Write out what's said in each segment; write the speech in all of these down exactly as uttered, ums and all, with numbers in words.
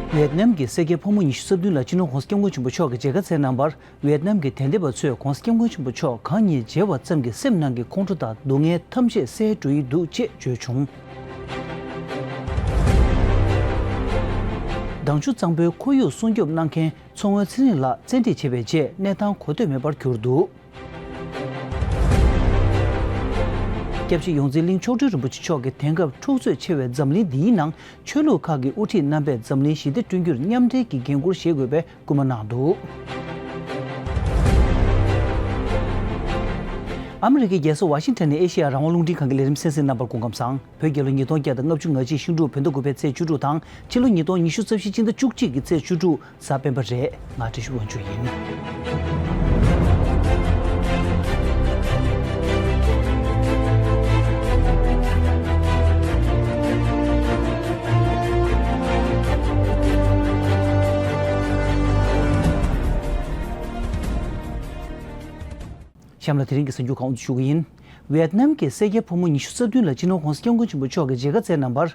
ཝེད་ནམ་གྱི་སེར་སྐྱ་ཕོ་མོ་ཉི་ཤུ་རྩ་བདུན་ལ་སྤྱི་ནོར་༸གོང་ས་༸སྐྱབས་མགོན་ཆེན་པོ་མཆོག་གིས་མཇལ་ཁ་བསྩལ་གནང་བར། ཝེད་ནམ་གྱི་དད་ལྡན་པ་ཚོས་༸གོང་ས་༸སྐྱབས་མགོན་ཆེན་པོ་མཆོག་གང་ཉིད་མཇལ་བ་ཙམ་གྱིས་སེམས་ནང་གི་ཁོང་ཁྲོ་དང་སྡུག་བསྔལ་ཐམས་ཅད་བསལ་འགྲོ་ཡི་འདུག་ཅེས་བརྗོད་བྱུང་། དྭངས་ཆུ་གཙང་པོའི་ཁོར་ཡུག་སྲུང་སྐྱོབ་གནང་མཁན་མཚོ་སྔོན་ཚེ་རིང་ལགས་བཙན་ཁྲིད་བྱས་པའི་རྗེས་གནས་སྟངས་གོ་ཐོས་མེད་པར་གྱུར་འདུག། སྐྱབས་རྗེ་ཡོངས་འཛིན་གླིང་མཆོག་སྤྲུལ་རིན་པོ་ཆེ་མཆོག་གིས་དེང་སྐབས་འཁྲུག་རྩོད་ཆེ་བའི་འཛམ་གླིང་འདིའི་ནང་ཆོས་ལུགས་ཁག་གི་དབུ་ཁྲིད་རྣམ་པས་འཛམ་གླིང་ཞི་བདེ་བསྐྲུན་རྒྱུར་མཉམ་འབྲེལ་གྱི་འགན་འཁུར་བཞེས་དགོས་པའི་སྐུལ་མ་གནང་འདུག། ཨ་མི་རི་ཀའི་རྒྱལ་ས་ཝ་ཤིང་ཊོན་ནས་ཨེ་ཤེ་ཡ་རང་དབང་རླུང་འཕྲིན་ཁང་གི་ལས་རིམ་གསན་གཟིགས་གནང་བར་སྐུ་ཁམས་བཟང་། བོད་རྒྱལ་ལོ་ཉིས་སྟོང་བརྒྱ་དང་ལྔ་བཅུ་ང་གཅིག་ཤིང་འབྲུག་བོད་ཟླ་དགུ་པའི་ཚེས་བཅུ་དྲུག་དང་ཕྱི་ལོ་ཉིས་སྟོང་ཉི་ཤུ་རྩ་བཞི་སྤྱི་ཟླ་བཅུ་གཅིག་གི་ཚེས་བཅུ་དྲུག་གཟའ་སྤེན་པ་རེད། ང་བཀྲ་ཤིས་དབང་ཕྱུག་ཡིན། གཤམ་ལ་དེ་རིང་གི་གསར་འགྱུར་ཁག་དབུ་འཛུགས་ཞུ་གི་ཡིན། ཝེད་ནམ་གྱི་སེར་སྐྱ་ཕོ་མོ་ཉི་ཤུ་རྩ་བདུན་ལ་སྤྱི་ནོར་༸གོང་ས་༸སྐྱབས་མགོན་ཆེན་པོ་མཆོག་གིས་མཇལ་ཁ་བསྩལ་གནང་བར།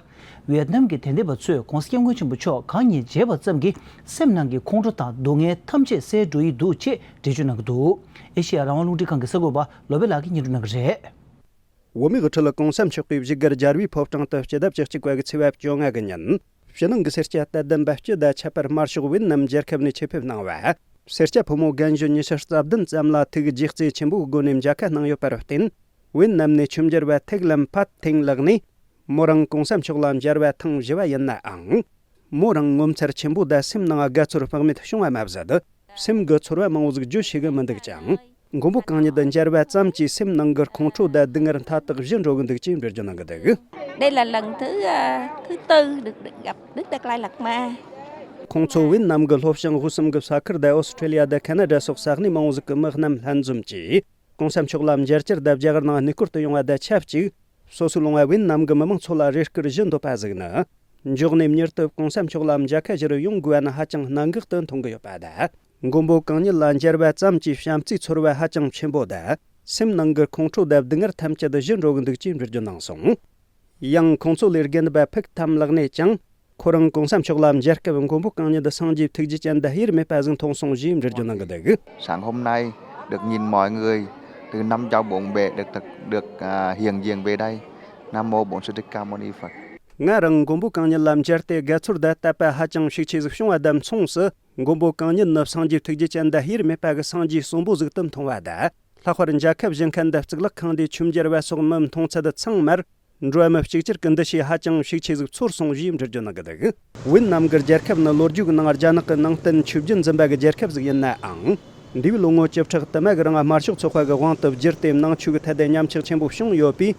ཝེད་ནམ་གྱི་དད་ལྡན་པ་ཚོས་༸གོང་ས་༸སྐྱབས་མགོན་ཆེན་པོ་མཆོག་གང་ཉིད་མཇལ་བ་ཙམ་གྱིས་སེམས་ནང་གི་ཁོང་ཁྲོ་དང་སྡུག་བསྔལ་ཐམས་ཅད་བསལ་འགྲོ་ཡི་འདུག་ཅེས་འགྲེལ་བརྗོད་གནང་གི་འདུག། ཨེ་ཤེ་ཡ་རང་དབང་རླུང་འཕྲིན་ཁང་གི་གསར་འགོད་པ་བློ་བྷེ་ལགས་ཀྱིས་སྙན་སྒྲོན་གནང་གི་རེད། བོད་མིའི་དབུ་ཁྲིད་༸གོང་ས་མཆོག་གིས་བཞུགས་སྒར་རྒྱལ་བའི་ཕོ་བྲང་དུ་སྤྱི་ཟླ་བཅུ་གཅིག་པ་གི་ཚེས་པ་བཅོ་ལྔ་གི་ཉིན། ཕྱི་ནང་གི་སེར་སྐྱ་དད་ལྡན་པ་སྤྱི་དང་ཆབ་དཔལ་དམར་ཤོག་ཝེད་ནམ་རྒྱལ་ཁབ་ནས་ཆེད་ཕེབས་གནང་བ། སེར་སྐྱ་ཕོ་མོ་རྒན་གཞོན་ཉི་ཤུ་རྩ་བདུན་ཙམ་ལ་ཐུགས་རྗེ་བརྩེ་ཆེན་པོའི་སྒོ་ནས་མཇལ་ཁ་གནང་ཡོད་པར་བརྟེན། ཝེད་ནམ་ནས་ཆོས་འབྱོར་བ་ཐེག་ལམ་ཕད་ཐེང་ལགས་ནས། མོ་རང་༸གོང་ས་མཆོག་ལ་མཇལ་བ་ཐེངས་བཞི་པ་ཡིན་ནའང་། མོ་རང་ངོ་མཚར་ཆེན་པོ་དང་སེམས་ནང་དགའ་ཚོར་དཔག་མེད་བྱུང་བ་མ་ཟད། སེམས་ཀྱི་ཚོར་བ་མང་བོ་ཟིག་བརྗོད་ཤེས་ཀྱི་མི་འདུག་ཅིང་། མགོན་པོ་གང་ཉིད་དུ་མཇལ་བ་ཙམ་གྱིས་སེམས་ནང་གི་ཁོང་ཁྲོ་དང་སྡུག་བསྔལ་མཐའ་དག་ཞི་འགྲོ་གི་འདུག་ཅེས་འགྲེལ་བརྗོད་གནང་གི་འདུག། Đây là lần thứ, à, thứ tư được, được gặp Đức達Lai Lạt Ma. ཁོང་ཚོ་ཝེད་ནམ་གྱི་ལྷོ་བྱང་དབུས་གསུམ་གྱི་ས་ཁུལ་དང་ཨོ་སི་ཁྲེ་ལི་ཡ་དང་ཁ་ན་ཌ་སོགས་ས་གནས་མང་བོ་ཟིག་གི་མི་རྣམས་ལྷན་འཛོམས་ཀྱིས། ༸གོང་ས་མཆོག་ལ་མཇལ་བཅར་དང་རྒྱ་གར་ནང་གནས་སྐོར་དུ་ཡོང་བ་དང་ཆབས་ཅིག། སོ་སོའི་ལུང་བ་ཝེད་ནམ་གྱི་མི་མང་ཚོ་ལ་རེ་སྐུལ་ཞུ་འདོད་པ་ཟིག་ནི། མགྱོགས་ནས་མྱུར་དུ་༸གོང་ས་མཆོག་ལ་མཇལ་ཁ་ཞུ་རུ་ཡོང་དགོས་པ་ནི་ཧ་ཅང་གནད་འགག་ཏུ་མཐོང་གི་ཡོད་པ་དང་། མགོན་པོ་གང་ཉིད་ལ་མཇལ་བ་ཙམ་གྱིས་བྱམས་བརྩེའི་ཚོར་བ་ཧ་ཅང་ཆེན་པོ་དང་། སེམས་ནང་གི་ཁོང་ཁྲོ་དང་སྡུག་བསྔལ་ཐམས་ཅད་ཞི་འགྲོ་གི་འདུག་ཅེས་འགྲེལ་བརྗོད་གནང་སོང་། ཡང་ཁོང་ཚོ་ལས་རྒན་པ་ཕུག་ཐམ་ལགས་ནས་ཀྱང་། ཁོ་རང་༸གོང་ས་མཆོག་ལ་མཇལ་སྐབས་མགོན་པོ་གང་ཉིད་སངས་རྒྱས་ཐུགས་རྗེ་ཅན་དང་དབྱེར་མེད་པ་ཟིག་མཐོང་སོང་ཞེས་འགྲེལ་བརྗོད་གནང་གི་འདུག། Sáng hôm nay được nhìn mọi người từ năm châu bốn bể được, được, được, à, hiện diện về đây. Nam mô Bổn Sư Thích Ca Mâu Ni Phật. ང་རང་མགོན་པོ་གང་ཉིད་ལ་མཇལ་ཏེ་དགའ་ཚོར་དང་དད་པ་ཧ་ཅང་ཤུགས་ཆེ་ཟིག་བྱུང་བ་དང་མཚུངས་སུ། མགོན་པོ་གང་ཉིད་ནི་སངས་རྒྱས་ཐུགས་རྗེ་ཅན་དང་དབྱེར་མེད་པ་གི་སངས་རྒྱས་གསོན་པོ་ཟིག་ཏུ་མཐོང་བ་དང་། ལྷག་པར་མཇལ་ཁ་བཞེས་མཁན་དང་གཙུག་ལག་ཁང་དེའི་ཆོས་འབྱོར་བ་སོགས་མི་མཐོང་ཚད་ཚང་མར། འགྲོ་བ་མི་གཅིག་གྱུར་གྱི་འདུ་ཤེས་ཧ་ཅང་ཤུགས་ཆེ་ཟིག་ཚོར་སོང་ཞེས་འགྲེལ་བརྗོད་གནང་གི་འདུག། ཝེད་ནམ་གྱི་རྒྱལ་ཁབ་ནི་ལོ་རྒྱུས་ཀྱི་ནང་རྒྱ་ནག་གི་ནང་བསྟན་ཆོས་བརྒྱུད་འཛིན་པ་གི་རྒྱལ་ཁབ་ཟིག་ཡིན་ནའང་། འདས་པའི་ལོ་ངོ་བཅུ་ཕྲག་དུ་མ་གི་རིང་དམར་ཤོག་ཚོགས་པ་གི་དབང་དུ་བསྒྱུར་ཏེ་ནང་ཆོས་ཀྱི་ཐད་དུ་ཉམས་ཆག་ཆེན་པོ་བྱུང་ཡོད་པས།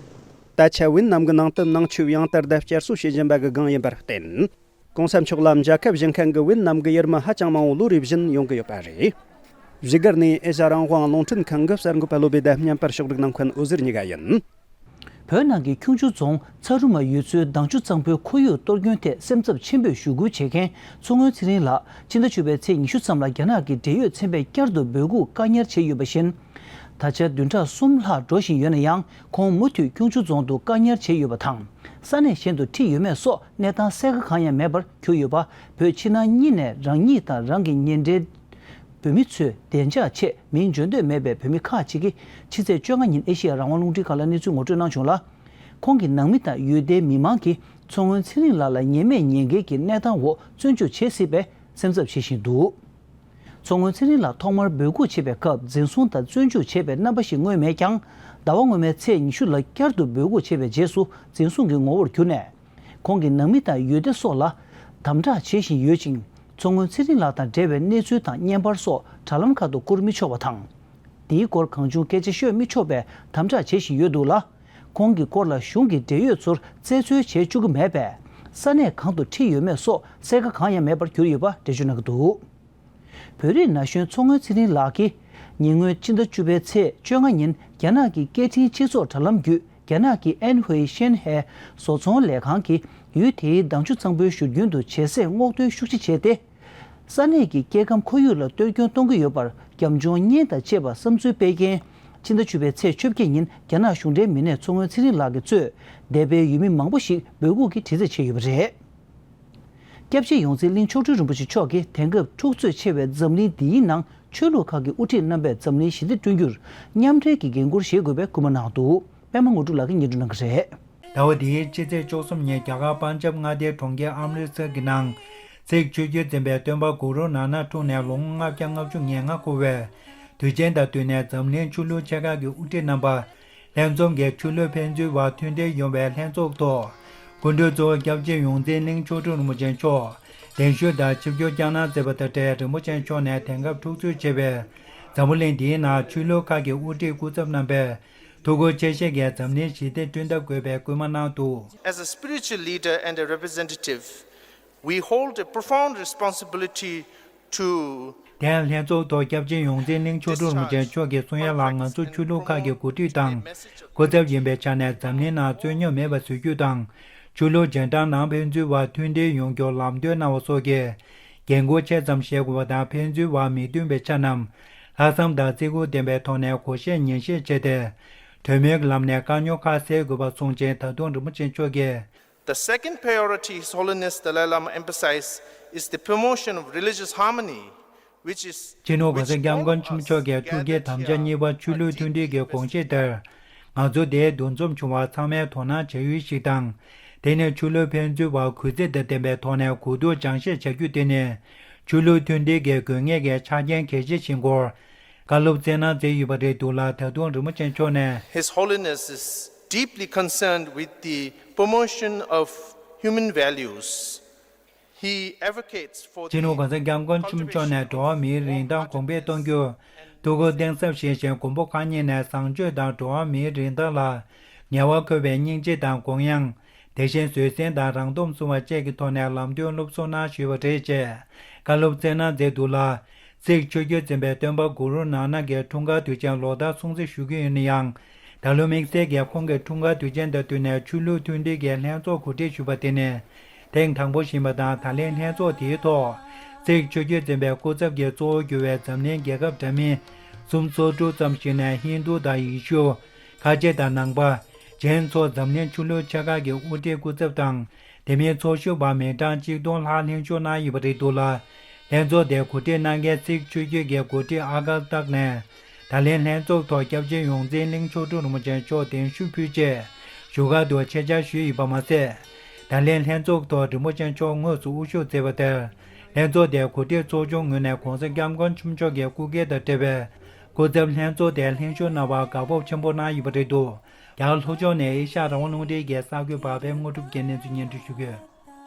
ད་ཆ་ཝེད་ནམ་གྱི་ནང་དུ་ནང་ཆོས་ཡང་དར་དང་བསྐྱར་གསོ་བྱེད་བཞིན་པ་གི་སྒང་ཡིན་པར་བརྟེན། ༸གོང་ས་མཆོག་ལ་མཇལ་ཁ་བཞེས་མཁན་གྱི་ཝེད་ནམ་གྱི་ཡུལ་མི་ཧ་ཅང་མང་བོ་ལོ་རེ་བཞིན་ཡོང་གི་ཡོད་པ་རེད། བཞུགས་སྒར་ནས་ཨེ་ཤ་རང་དབང་རླུང་འཕྲིན་ཁང་གི་གསར་འགོད་པ་བློ་བྷེ་དང་མཉམ་པར་ཕྱོགས་སྒྲིག་གནང་མཁན་འོད་ཟེར་གཉིས་ཀ་ཡིན། བོད་ནང་གི་ཁྱུང་མཆུ་རྫོང་ཚ་རུ་མ་ཡུལ་ཚོའི་དྭངས་ཆུ་གཙང་པོའི་ཁོར་ཡུག་གཏོར་སྐྱོན་ཐད་སེམས་འཚབ་ཆེན་པོས་ཞུ་སྐུལ་བྱེད་མཁན་མཚོ་སྔོན་ཚེ་རིང་ལགས་ཕྱི་ཟླ་བཅུ་པའི་ཚེས་ཉི་ཤུ་ཙམ་ལ་རྒྱ་ནག་གི་འབྲེལ་ཡོད་ཚན་པས་བསྐྱར་དུ་འབོད་འགུག་བཀག་ཉར་བྱས་ཡོད་པ་བཞིན། ད་ཆ་བདུན་ཕྲག་གསུམ་ལྷག་འགྲོ་བཞིན་ཡོད་ན་ཡང་ཁོང་མུ་མཐུད་ཁྱུང་མཆུ་རྫོང་དུ་བཀག་ཉར་བྱས་ཡོད་པ་དང་། ས་གནས་གཞན་དུ་ཁྲིད་ཡོད་མེད་སོགས་གནས་སྟངས་གསལ་ཁ་གང་ཡང་མེད་པར་གྱུར་ཡོད་པ། བོད་ཕྱི་ནང་གཉིས་ནས་རང་ཉིད་དང་རང་གི་ཉེ་འབྲེལ་བོད་མི་ཚོའི་བདེ་འཇགས་ཆེད་མིང་བརྗོད་འདོད་མེད་པའི་བོད་མི་ཁག་ཅིག་གིས་ཕྱི་ཚེས་བཅོ་ལྔ་ཉིན་ཨེ་ཤེ་ཡ་རང་དབང་རླུང་འཕྲིན་ཁང་ལ་གནས་ཚུལ་ངོ་སྤྲོད་གནང་བྱུང་ལ། ཁོང་གི་ནང་མི་དང་ཡུལ་སྡེའི་མི་མང་གིས་མཚོ་སྔོན་ཚེ་རིང་ལགས་ལ་ཉེས་མེད་ཉེས་འགེལ་གྱི་གནས་སྟངས་འོག་བཙོན་འཇུག་བྱེད་སྲིད་པའི་སེམས་འཚབ་བྱེད་བཞིན་འདུག། མཚོ་སྔོན་ཚེ་རིང་ལགས་ཐོག་མར་འབོད་འགུག་བྱས་པའི་སྐབས་འཛིན་བཟུང་དང་བཙོན་འཇུག་བྱས་པའི་རྣམ་པ་ཞིག་མངོན་མེད་ཀྱང་། ཟླ་བ་སྔོན་མའི་ཚེས་ཉི་ཤུ་ལ་བསྐྱར་དུ་འབོད་འགུག་བྱས་པའི་རྗེས་སུ་འཛིན་བཟུང་གི་ངོ་བོར་གྱུར་ནས། ཁོང་གི་ནང་མི་དང་ཡུལ་སྡེ་སོགས་ལ་དམ་དྲག་བྱེད་བཞིན་ཡོད་ཅིང་། མཚོ་སྔོན་ཚེ་རིང་ལགས་དང་འབྲེལ་བའི་གནས་ཚུལ་དང་བརྙན་པར་སོགས་དྲ་ལམ་ཁག་ཏུ་བསྐུར་མི་ཆོག་པ་དང་། དེའི་སྐོར་གང་བྱུང་སྐད་ཆ་ཤོད་མི་ཆོག་པའི་དམ་དྲག་བྱེད་བཞིན་ཡོད་འདུག་ལ། ཁོང་གི་སྐོར་ལ་གཞུང་གི་འབྲེལ་ཡོད་ཚོར་རྩད་འཚོལ་བྱེད་བཅུག་གི་མེད་པས། ས་གནས་གང་དུ་ཁྲིད་ཡོད་མེད་སོགས་གསལ་ཁ་གང་ཡང་མེད་པར་གྱུར་ཡོད་པ་འགྲེལ་བརྗོད་གནང་གི་འདུག། བོད་རིགས་ན་གཞོན་མཚོ་སྔོན་ཚེ་རིང་ལགས་ཀྱིས། ཉེ་སྔོན་ཕྱི་ཟླ་བཅུ་པའི་ཚེས་བཅོ་ལྔ་ཉིན་རྒྱ་ནག་གི་སྐད་འཕྲིན་སྤྱི་ཚོགས་དྲ་ལམ་བརྒྱུད་རྒྱ་ནག་གི་ཨན་ཧུའེ་ཤན་ཧེ་བཟོ་ཚོང་ལས་ཁང་གིས་ཡུལ་དེའི་དྭངས་ཆུ་གཙང་པོའི་བཞུར་རྒྱུན་དུ་ཇེ་གསལ་སྔོག་འདོན་ཤུགས་ཆེ་བྱས་ཏེ། ས་གནས་ཀྱི་སྐྱེ་ཁམས་ཁོར་ཡུག་ལ་གཏོར་སྐྱོན་གཏོང་གི་ཡོད་པར་རྒྱབ་ལྗོངས་བརྙན་དང་བཅས་པ་བསམ་ཚུལ་སྤེལ་མཁན། ཕྱི་ཟླ་བཅུ་པའི་ཚེས་བཅོ་བརྒྱད་ཉིན་རྒྱ་ནག་གཞུང་འབྲེལ་མི་སྣས་མཚོ་སྔོན་ཚེ་རིང་ལགས་ཀྱིས་གཙོས་སྡེ་པའི་ཡུལ་མི་མང་པོ་ཞིག་འབོད་འགུག་གི་དྲི་རྩད་བྱས་ཡོད་པ་རེད། སྐྱབས་རྗེ་ཡོངས་འཛིན་གླིང་མཆོག་སྤྲུལ་རིན་པོ་ཆེ་མཆོག་གིས་དེང་སྐབས་འཁྲུག་རྩོད་ཆེ་བའི་འཛམ་གླིང་འདིའི་ནང་ཆོས་ལུགས་ཁག་གི་དབུ་ཁྲིད་རྣམ་པས་འཛམ་གླིང་ཞི་བདེ་བསྐྲུན་རྒྱུར་མཉམ་འབྲེལ་གྱི་འགན་འཁུར་བཞེས་དགོས་པའི་སྐུལ་མ་གནང་འདུག་པད་མ་དངོས་གྲུབ་ལགས་ཀྱིས་སྙན་སྒྲོན་གནང་གི་རེད། ཟླ་བ་འདིའི་ཕྱི་ཚེས་བཅུ་གསུམ་ཉིན་རྒྱ་གར་པན་ཇབ་མངའ་སྡེའི་གྲོང་ཁྱེར་ཨམ་རི་སར་གྱི་ནང་། ཚིག་ཆོས་བརྒྱུད་འཛིན་པའི་སྟོན་པ་གུ་རུ་ནཱ་ནག་འཁྲུངས་ནས་ལོ་ངོ་ལྔ་བརྒྱ་ལྔ་བཅུ་ང་ལྔ་འཁོར་བའི་དུས་ཆེན་དང་བསྟུན་ནས་འཛམ་གླིང་ཆོས་ལུགས་ཆེ་ཁག་གི་དབུ་ཁྲིད་རྣམ་པ། ལྷན་འཛོམས་ཀྱིས་ཆོས་ལུགས་ཕན་ཚུན་བར་མཐུན་སྒྲིལ་ཡོང་བའི་ལྷན་ཚོགས་ཐོག་སྐུ་མགྲོན་གཙོ་བོ་སྐྱབས་རྗེ་ཡོངས་འཛིན་གླིང་མཆོག་སྤྲུལ་རིན་པོ་ཆེ་མཆོག་གདན་ཞུ་དང་ཆིབས་བསྒྱུར་བསྐྱངས་གནང་མཛད་པ་དང་འབྲེལ། རིན་པོ་ཆེ་མཆོག་ནས་དེང་སྐབས་འཁྲུག་རྩོད་ཆེ་བའི་འཛམ་བུ་གླིང་འདིའི་ནང་ཆོས་ལུགས་ཁག་གི་དབུ་ཁྲིད་སྐུ་ཚབ་རྣམ་པས་ཐུགས་ཁུར་ཆེ་བཞེས་ཀྱིས་འཛམ་གླིང་ཞི་བདེ་བསྐྲུན་ཐབས་དགོས་པའི་སྐུལ་མ་གནང་འདུག། As a spiritual leader and a representative, we hold a profound responsibility to དེ་ཡང་ལྷན་ཚོགས་ཐོག་སྐྱབས་རྗེ་ཡོངས་འཛིན་གླིང་མཆོག་སྤྲུལ་རིན་པོ་ཆེ་མཆོག་གིས་གསུང་ཡ་ལ། ང་ཚོ་ཆོས་ལུགས་ཁག་གི་འགོ་ཁྲིད་དང་སྐུ་ཚབ་ཡིན་པའི་ཆ་ནས་འཛམ་གླིང་ནང་རྩོད་རྙོག་མེད་པ་བཟོ་རྒྱུ་དང་། ཆོས་ལུགས་རྗེས་འབྲང་ནང་ཕན་ཚུན་བར་མཐུན་སྒྲིལ་ཡོང་རྒྱུར་ལམ་སྟོན་གནང་བ་སོགས་ཀྱི་འགན་འཁུར་ཆེ་ཙམ་བཞེས་དགོས་པ་དང་། ཕན་ཚུན་བར་མི་མཐུན་པའི་ཆ་རྣམས་ལྷག་བསམ་དང་བརྩི་བཀུར་ལྡན་པའི་ཐོག་ནས་བགོ་བཤའ་ཉན་བཤད་བྱས་ཏེ། གྲོས་མོལ་གྱི་ལམ་ནས་དཀའ་རྙོག་ཁག་སེལ་དགོས་པ་གསུངས་རྗེས། ད་དུང་རིན་པོ་ཆེ་མཆོག་གིས། The second priority His Holiness Dalai Lama emphasized is the promotion of religious harmony, which is སྤྱི་ནོར་གོང་ས་སྐྱབས་མགོན་ཆེན་པོ་མཆོག་གིས་ཐུགས་བསྐྱེད་དམ་བཅའ་གཉིས་པ་ཆོས་ལུགས་མཐུན་སྒྲིལ་གྱི་དགོངས་བཞེད་ལྟར། ང་ཚོ་འདིར་འདུ་འཛོམས་བྱུང་བར་ཚང་མས་དོ་སྣང་བྱ་ཡུལ་ཞིག་དང་། དེ་ནི་ཆོས་ལུགས་ཕན་ཚུན་བར་གུས་བརྩི་དང་ལྡན་པའི་ཐོག་ནས་གུ་དུག་སྦྱང་བཤད་བྱ་རྒྱུ་དེ་ནི། ཆོས་ལུགས་མཐུན་སྒྲིལ་གྱི་དགོས་ངེས་ཀྱི་ཆ་རྐྱེན་གལ་ཆེ་ཞིག་སྐོར། བཀའ་སློབ་སྩལ་གནང་མཛད་ཡོད་པ་རེད་འདུག་ལ། ད་དུང་རིན་པོ་ཆེ་མཆོག་ནས། His Holiness is deeply concerned with the promotion of human values. He advocates for སྤྱི་ནོར་གོང་ས་སྐྱབས་མགོན་ཆེན་པོ་མཆོག་ནས་འགྲོ་བ་མིའི་རིན་ཐང་གོང་འཕེལ་གཏོང་རྒྱུ། ཐུགས་ཁུར་གཏིང་ཟབ་བཞེས་ཤིང་། མགོན་པོ་གང་ཉིད་ནས་བཟང་སྤྱོད་དང་འགྲོ་བ་མིའི་རིན་ཐང་ལ་ཉེ་བར་མཁོ་བའི་སྙིང་རྗེ་དང་དགོངས་ཡངས། དེ་བཞིན་བཟོད་བསྲན་དང་རང་སྟོབས་བསྲུང་བ་བཅས་ཀྱི་ཐོག་ནས་ལམ་སྟོན་སློབ་གསོ་གནང་ཞུས་པ་རེད་ཅེས་བཀའ་སློབ་སྩལ་གནང་མཛད་འདུག་ལ། ཚིག་ཆོས་བརྒྱུད་འཛིན་པའི་སྟོན་པ་གུ་རུ་ནཱ་ནག་གི་འཁྲུངས་སྐར་དུས་ཆེན་ལོ་ལྟར་སྲུང་བརྩི་ཞུ་གི་ཡོད་ན་ཡང་། ད་ལོ་དམིགས་བསལ་གྱིས་ཁོང་གི་འཁྲུངས་སྐར་དུས་ཆེན་དང་བསྟུན་ནས་ཆོས་ལུགས་མཐུན་སྒྲིལ་གྱི་ལྷན་ཚོགས་གོ་སྒྲིག་ཞུས་པ་དེ་ནི་ཐེངས་དང་པོ་ཞིག་ཡིན་པ་དང་། ད་ལན་ལྷན་ཚོགས་དེའི་ཐོག་ཚིག་ཆོས་བརྒྱུད་འཛིན་པའི་སྐུ་ཚབ་ཀྱིས་གཙོ་བོ་གྱུར་བའི་འཛམ་གླིང་རྒྱལ་ཁབ་འདྲ་མིན་སུམ་ཅུ་སོ་དྲུག་ཙམ་ཞིག་ནས་ཧིན་རྡུ་དང་ཡེ་ཤུ། ཁ་ཆེ་དང་ནང་པ། ཇེན་སོགས་འཛམ་གླིང་ཆོས་ལུགས་ཆེ་ཁག་གི་དབུ་ཁྲིད་སྐུ་ཚབ་དང་། དེ་མིན་ཚོགས་ཞུགས་པ་མི་གྲངས་ཆིག་སྟོང་ལྷག་ལྷན་ཞུགས་གནང་ཡོད་པ་རེད་འདུག་ལ། ལྷན་ཚོགས་དེ་གོ་སྒྲིག་གནང་མཁན་ཚིག་ཆོས་བརྒྱུད་ཀྱི་འགོ་ཁྲིད་ཨ་གལ་སྟག་ནས། ད་ལན་ལྷན་ཚོགས་ཐོག་སྐྱབས་རྗེ་ཡོངས་འཛིན་གླིང་མཆོག་སྤྲུལ་རིན་པོ་ཆེ་མཆོག་གདན་ཞུ་ཕུལ་ཆེད་བཞུགས་སྒར་དུ་ཆེད་བཅར་ཞུས་ཡོད་པ་མ་ཟད། ད་ལན་ལྷན་ཚོགས་ཐོག་རིན་པོ་ཆེ་མཆོག་དངོས་སུ་དབུ་བཞུགས་མཛད་པ་དེར། ལྷན་ཚོགས་དེའི་གོ་སྒྲིག་ཚོགས་ཆུང་ངོས་ནས་གོང་ས་སྐྱབས་མགོན་ཆེན་པོ་མཆོག་གི་སྐུ་སྒེར་དང་འབྲེལ་བའི་སྐུ་ཚབ་ལྷན་ཚོགས་དེར་ལྷན་ཞུགས་གནང་བར་དགའ་སྤོབས་ཆེན་པོ་གནང་ཡོད་པ་རེད་འདུག། རྒྱ་གར་ལྷོ་ཕྱོགས་ནས་ཨེ་ཤ་ཡ་རང་དབང་རླུང་འཕྲིན་གྱི་གསར་འགོད་པ་པད་མ་དངོས་གྲུབ་ཀྱིས་གནས་ཚུལ་སྙན་སྒྲོན་ཞུ་གི་ཡོད།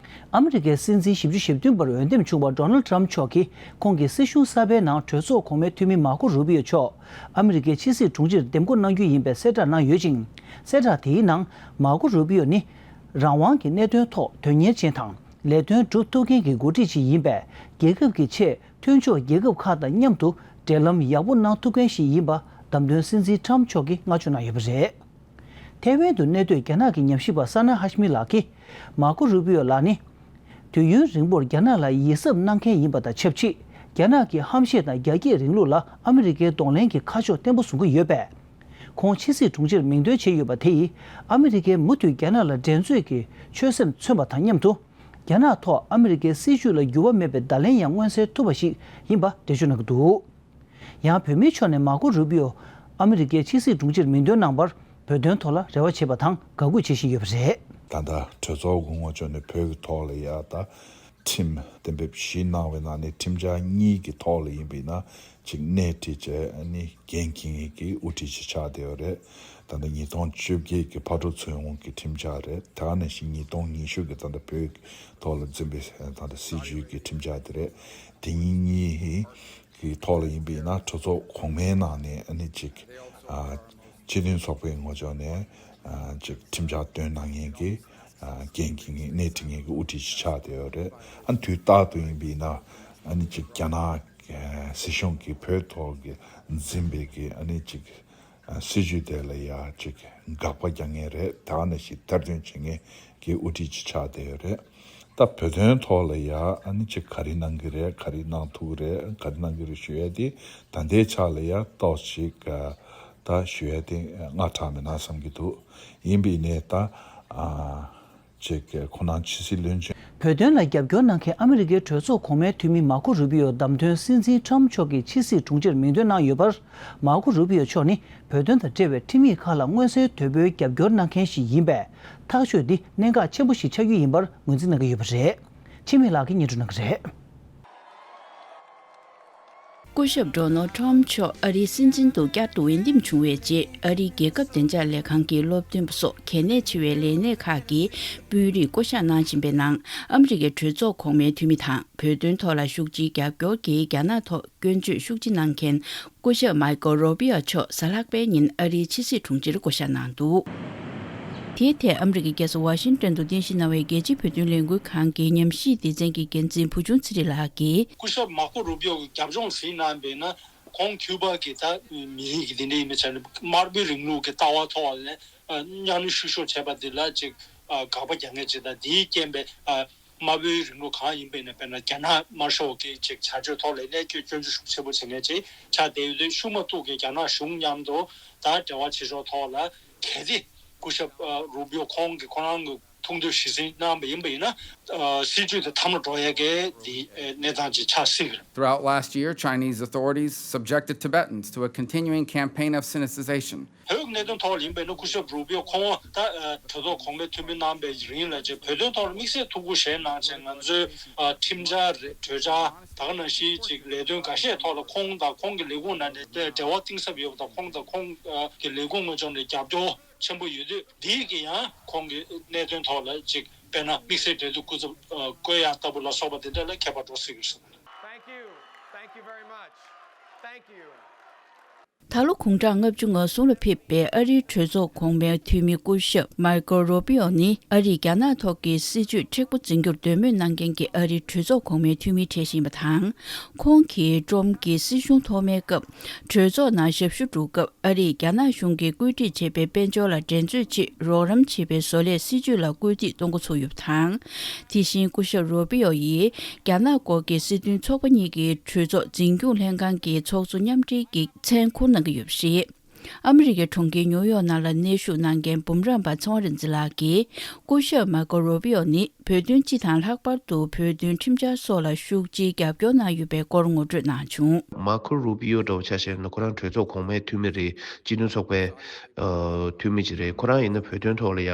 ཨ་མི་རི་ཀའི་སྲིད་འཛིན་ཞེ་བདུན་པར་འོས་འདེམས་བྱུང་བ་ཌོ་ནལ་ཌི་ཊརམ་ཕི་མཆོག་གིས་ཁོང་གི་སྲིད་གཞུང་གསར་པའི་ནང་གྲོས་ཚོགས་གོང་མའི་འཐུས་མི་མར་ཀོ་རུ་པི་ཡོ་མཆོག་ཨ་མི་རི་ཀའི་ཕྱི་སྲིད་དྲུང་ཆེར་འདེམས་བསྐོ་གནང་རྒྱུ་ཡིན་པའི་གསལ་བསྒྲགས་གནང་ཡོད་ཅིང་། གསལ་བསྒྲགས་དེའི་ནང་མར་ཀོ་རུ་པི་ཡོ་ནི་རང་དབང་གི་གནད་དོན་ཐོག་དོན་གཉེར་ཅན་དང་ལས་དོན་སྒྲུབ་ཐུབ་མཁན་གྱི་འགོ་ཁྲིད་ཅིག་ཡིན་པས། རྒྱལ་ཁབ་ཀྱི་ཆེས་མཐུན་ཕྱོགས་རྒྱལ་ཁབ་ཁག་དང་མཉམ་དུ་འབྲེལ་ལམ་ཡག་པོ་གནང་ཐུབ་མཁན་ཞིག་ཡིན་པ་བདམས་ཐོན་སྲིད་འཛིན་ཊརམ་ཕི་མཆོག་གིས་བསྔགས་བརྗོད་གནང་ཡོད་པ་རེད། ཐའེ་ཝན་དུ་གནས་སྡོད་རྒྱ་ནག་གི་ཉམས་ཞིབ་པ་ས་ན་ཧ་ཤི་མི་ལགས་ཀྱིས། མར་ཀོ་རུ་པི་ཡོ་ལགས་ནི། དུས་ཡུན་རིང་པོར་རྒྱ་ནག་ལ་ཡིད་གཟབ་གནང་མཁན་ཡིན་པ་དང་ཆབས་ཅིག་རྒྱ་ནག་གི་ཧམ་བཤད་དང་རྒྱ་སྐྱེད་རིང་ལུགས་ལ་ཨ་མི་རི་ཀའི་གདོང་ལེན་གྱི་ཁ་ཕྱོགས་བརྟན་པོ་བཟུང་གི་ཡོད་པས། ཁོང་ཕྱི་སྲིད་དྲུང་ཆེར་མིང་འདོན་བྱས་ཡོད་པ་དེ་ཡིས་ཨ་མི་རི་ཀས་མུ་མཐུད་རྒྱ་ནག་ལ་འགྲན་རྩོད་ཀྱི་ཆོད་སེམས་མཚོན་པ་དང་མཉམ་དུ། རྒྱ་ནག་ཐོག་ཨ་མི་རི་ཀའི་སྲིད་བྱུས་ལ་འགྱུར་བ་མེད་པའི་བརྡ་ལན་ཡང་མངོན་གསལ་ཐུབ་པ་ཞིག་ཡིན་པ་འགྲེལ་བརྗོད་གནང་གི་འདུག། ཡང་བོད་མིའི་ཕྱོགས་ནས་མར་ཀོ་རུ་པི་ཡོ་ཨ་མི་རི་ཀའི་ཕྱི་སྲིད་དྲུང་ཆེར་མིང་འདོན་གནང་བར་བོད་དོན་ཐོག་ལ་རེ་བ་བྱེད་པ་དང་དགའ་གུས་བྱེད་བཞིན་ཡོད་པ་རེད། ད་ལྟ་གྲོས་ཚོགས་སྐུ་ངོ་མཆོག་ནས་བོད་ཀྱི་ཐོག་ལ་ཡ་ད་ཁྲིམས་གཏན་འབེབས་བཞི་གནང་བའི་ནང་ནས་ཁྲིམས་འཆར་གཉིས་ཀྱི་ཐོག་ལ་ཡིན་པ་ཡིན་ན་ཅིག་སྣེ་ཁྲིད་བྱས་ཨ་ནི་འགན་འཁྱེར་མཁན་གྱི་དབུ་ཁྲིད་ཅིག་ཆགས་བསྡད་ཡོད་རེད། ད་ལྟ་ཉིས་སྟོང་བཅོ་བརྒྱད་ཀྱི་ཕར་འགྲོ་ཚུར་འོང་གི་ཁྲིམས་འཆར་རེད། དེ་ག་ནང་བཞིན་ཉིས་སྟོང་ཉི་ཤུ་གི་ད་ལྟ་བོད་ཀྱི་ཐོག་ལ་འཛིན་པའི་ད་ལྟ་སྲིད་བྱུས་ཀྱི་ཁྲིམས་འཆར་དེ་རེད། དེ་གཉིས་གཉིས། གི་ཐོག་ལ་ཡིན་པ་ཡིན་ན་གྲོས་ཚོགས་གོང་མའི་ནང་ནས་ཨ་ནི་ཅིག་ཨ་སྤྱི་མཐུན་ཚོགས་པའི་ངོས་ཕྱོགས་ནས་ཨ་ཅིག་ཁྲིམས་འཆར་བཏོན་གནང་མཁན་གྱི་ཨ་འགན་འཁྱེར་མཁན་སྣེ་ཁྲིད་མཁན་གྱི་དབུ་ཁྲིད་ཅིག་ཆགས་བསྡད་ཡོད་རེད། ཨ་དུས་རྟག་ཏུ་ཡིན་པ་ཡིན་ན་ཨ་ནི་ཅིག་རྒྱ་ནག་ཨ་སྲིད་གཞུང་གིས་བོད་ཐོག་གི་འཛིན་པའི་གི་ཨ་ནི་ཅིག་ཨ་སྲིད་བྱུས་དེ་ལ་ཡ་ཅིག་དགག་པ་རྒྱག་མཁན་རེད། དེ་ག་ནང་བཞིན་མཐར་སྐྲོད་བྱེད་མཁན་གྱི་དབུ་ཁྲིད་ཅིག་ཆགས་བསྡད་ཡོད་རེད། ད་བོད་དོན་ཐོག་ལ་ཡ་ཨ་ནི་ཅིག་ག་རེ་གནང་གི་རེད། ག་རེ་གནང་ཐུབ་ཀྱི་རེད། ག་རེ་གནང་གི་རེད་ཞུ་ཡ་དེ་ད་ལྟའི་ཆ་ལ་ཡ་ཏོག་ཅིག་ད་ཞུ་ཡ་དེ་སྔ་དྲགས་མེད་ན་བསམ་གྱི་འདུག། ཡིན་པ་ཡིན་ནའི་ད་ཨ་ཅིག་ཁོ་རང་ཕྱི་སྲིད་བློན་ཆེན་ བོད་དོན་ལ་རྒྱབ་སྐྱོར་གནང་མཁན་ཨ་མི་རི་ཀའི་གྲོས་ཚོགས་གོང་མའི་འཐུས་མི་མར་ཁོ་རུ་པི་ཡོ་བདམས་ཐོན་སྲིད་འཛིན་ཁྲམ་མཆོག་གི་ཕྱི་སྲིད་དྲུང་ཆེར་མིང་འདོན་གནང་ཡོད་པར། མར་ཁོ་རུ་པི་ཡོ་མཆོག་ནི་བོད་དོན་དང་འབྲེལ་བའི་ཁྲིམས་ཡིག་ཁག་ལ་མངོན་གསལ་དོད་པོའི་རྒྱབ་སྐྱོར་གནང་མཁན་ཞིག་ཡིན་པས། ཐག་གཅོད་འདི་གནད་འགག་ཆེན་པོ་ཞིག་ཆགས་རྒྱུ་ཡིན་པར་ངོས་འཛིན་གནང་གི་ཡོད་པ་རེད། འཆི་མེད་ལགས་ཀྱིས་སྙན་སྒྲོན་གནང་གི་རེད། སྐུ་ཞབས་ཌོ་ནལ་ཁྲམ་མཆོག་ཨ་རིའི་སྲིད་འཛིན་དུ་བསྐྱར་དུ་འོས་འདེམས་བྱུང་བའི་རྗེས། ཨ་རིའི་རྒྱལ་ཁབ་བདེ་འཇགས་ལས་ཁང་གི་སློབ་སྟོན་པ་སོགས་གལ་གནད་ཆེ་བའི་ལས་སྣེ་ཁག་གི་དཔོན་རིགས་བསྐོ་གཞག་གནང་བཞིན་པའི་ནང་། ཨ་མི་རི་ཀའི་གྲོས་ཚོགས་གོང་མའི་འཐུས་མི་དང་། བོད་དོན་ཐོག་ལ་ཤུགས་ཆེའི་རྒྱབ་སྐྱོར་གྱིས་རྒྱ་ནག་ཐོག་སྐྱོན་བརྗོད་ཤུགས་ཆེ་གནང་མཁན། སྐུ་ཞབས་མའི་ཀལ་རོ་བྷི་ཨོ་མཆོག་གཟའ་ལྷག་པའི་ཉིན་ཨ་རིའི་ཕྱི་སྲིད་དྲུང་ཆེར་བསྐོ་གཞག་གནང་འདུག་དེའི་ཐད་ཨ་མི་རི་ཀའི་རྒྱལ་ས་ཝ་ཤིང་ཏོན་དུ་རྟེན་གཞི་གནང་བའི་རྒྱལ་སྤྱིའི་བོད་དོན་ལས་འགུལ་ཁང་གི་ཉམས་ཞིབ་སྡེ་ཚན་གྱི་འགན་འཛིན་བུ་ཆུང་ཚེ་རིང་ལགས་ཀྱིས། སྐུ་ཞབས་མར་ཁོ་རུ་པི་ཡོ་གིས་རྒྱབ་ལྗོངས་གཟིགས་གནང་བས་ན། ཁོང་ཁྱུ་པ་གི་ད་མི་རིགས་ཀྱི་འདི་འདྲ་ཡིན་པའི་ཆ་ནས་དམར་པོའི་རིང་ལུགས་ཀྱི་ལྟ་བ་ཐོག་ནས་གཉའ་གནོན་བཤུ་གཞོག་བྱས་པ་འདི་ལ་ཅིག་དགག་པ་རྒྱག་མཁན་ཅིག་དང་། དེའི་རྐྱེན་པས། དམར་པོའི་རིང་ལུགས་གང་ཡིན་པ་ཡིན་ན། དཔེར་ན་རྒྱ་ནག་དམར་ཤོག་གི་ཅིག་བྱ་སྤྱོད་ཐོག་ལ་གནས་སྐྱོན་སྐྱོན་བརྗོད་ཤུགས་ཆེན་པོ་བྱེད་མཁན་ཅིག་ཆགས་བསྡད་ཡོད་དུས། ཤུགས་མ་ཐུག་གི་རྒྱ་ནག་གཞུང་མཉམ་དུ་ད་འབྲེལ་བ་བྱེད་ཕྱོགས་ཐོག་ལ་གལ་ཏེ་སྐུ་ཞབས་རུ་པི་ཡོ་ཁོང་གིས་ཁོ་རང་གི་ཐུགས་འདོད་གཞིར་བཟུང་གནང་བ་ཡིན་པ་ཡིན་ན། སྲིད་ཇུས་དེ་མཐའ་མ་འགྲོ་ཡ་གི་དེ་གནས་སྟངས་ཅིག་ཆགས་སྲིད་ཀྱི་རེད། Throughout last year, Chinese authorities subjected Tibetans to a continuing campaign of sinicization. བོད་ཀྱི་གནད་དོན་ཐོག་ལ་ཡིན་པས་ན། སྐུ་ཞབས་རུ་པི་ཡོ་ཁོང་ད་གྲོས་ཚོགས་གོང་མའི་འཐུས་མི་གནང་བའི་རིང་ལ་ཅིག་བོད་དོན་ཐོག་ལ་དམིགས་བསལ་ཐུགས་ཁུར་བཞེས་གནང་བྱས། ང་ཚོའི་ཁྲིམས་འཆར་རེད། གྲོས་འཆར། ད་ག་ནང་བཞིན་ཅིག་ལས་དོན་འགའ་ཤས་ཐོག་ལ་ཁོང་དང་ཁོང་གི་ལས་ཁུངས་ནང་ནས་འབྲེལ་བ་གཏིང་ཟབ་ཡོད་པ་དང་། ཁོང་དང་ཁོང་གི་ལས་ཁུངས་ངོས་ཕྱོགས་ནས་རྒྱབ་སྐྱོར་ཆེན་པོ་ཡོད་དུས། འདིས་ཀྱི་ཡང་ཁོང་གི་གནད་དོན་ཐོག་ལ་ཅིག་དཔེར་ན་དམིགས་བསལ་འབྲེལ་གཏུག་སྐུ་ཚབ་བསྐོ་ཡ་ལྟ་བུ་ལ་སོགས་པ་དེ་འདྲ་ལ་ཁྱད་པར་འགྲོ་སྲིད་ཀྱི་རེད་བསམ། Thank you. Thank you very much. Thank you. ད་ལོ་དགུང་གྲངས་ལྔ་བཅུ་ང་གསུམ་ལ་ཕེབས་པའི་ཨ་རིའི་གྲོས་ཚོགས་གོང་མའི་འཐུས་མི་སྐུ་ཞབས་མའི་ཀལ་རོ་པི་ཨོ་ནི། ཨ་རིས་རྒྱ་ནག་ཐོག་གི་སྲིད་བྱུས་མཁྲེགས་པོ་འཛིན་རྒྱུར་འདོད་མོས་གནང་མཁན་གྱི་ཨ་རིའི་གྲོས་ཚོགས་གོང་མའི་འཐུས་མི་གྲས་ཤིག་ཡིན་པ་དང་། ཁོང་གིས་ཀྲོམ་གྱི་སྲིད་གཞུང་ཐོག་མའི་སྐབས་གྲོས་ཚོགས་ནང་ཞབས་ཞུ་སྒྲུབ་སྐབས། ཨ་རིས་རྒྱ་ནག་གཞུང་གིས་བཀོད་སྒྲིག་བྱས་པའི་དཔལ་འབྱོར་ལ་འགྲན་རྩོད་ཆེད་རོགས་རམ་བྱེད་པའི་བཟོ་ལས་སྲིད་ཇུས་ལ་སྐུལ་འདེད་གཏོང་འགོ་ཚུགས་ཡོད་པ་དང་། དེ་བཞིན་སྐུ་ཞབས་རོ་པི་ཡོ་ཡིས་རྒྱ་ནག་སྐོར་གྱི་སྲིད་དོན་ཚོགས་པ་གཉིས་ཀྱི་གྲོས་ཚོགས་འཛིན་སྐྱོང་ལྷན་ཁང་གི་ཚོགས་གཙོ་མཉམ་འབྲེལ་གྱི་མཚན་འཁུར་གནང་གི་ཡོད་པ་རེད། ཨ་མི་རི་ཀའི་གྲོང་ཁྱེར་ཉིའུ་ཡོག་ནང་ལ་གནས་བཞུགས་གནང་མཁན་འབུམ་རམས་པ་ཚེ་དབང་རིག་འཛིན་ལགས་ཀྱིས། སྐུ་ཞབས་མར་ཀོ་རུ་པི་ཨོ་ནི་བོད་དོན་སྤྱི་དང་ལྷག་པར་དུ་བོད་དོན་ཁྲིམས་འཆར་སོགས་ལ་ཤུགས་ཆེའི་རྒྱབ་སྐྱོར་གནང་ཡོད་པའི་སྐོར་ངོ་སྤྲོད་གནང་བྱུང་། མར་ཁོ་རུ་པི་ཨོ་འདྲ་བོ་ཆ་བཞག་ན། ཁོ་རང་གྲོས་ཚོགས་གོང་མའི་འཐུས་མི་རེད། སྤྱི་མཐུན་ཚོགས་པའི་ཨ་འཐུས་མི་ཅིག་རེད། ཁོ་རང་ཡིན་ན་བོད་དོན་ཐོག་ལ་ཡ་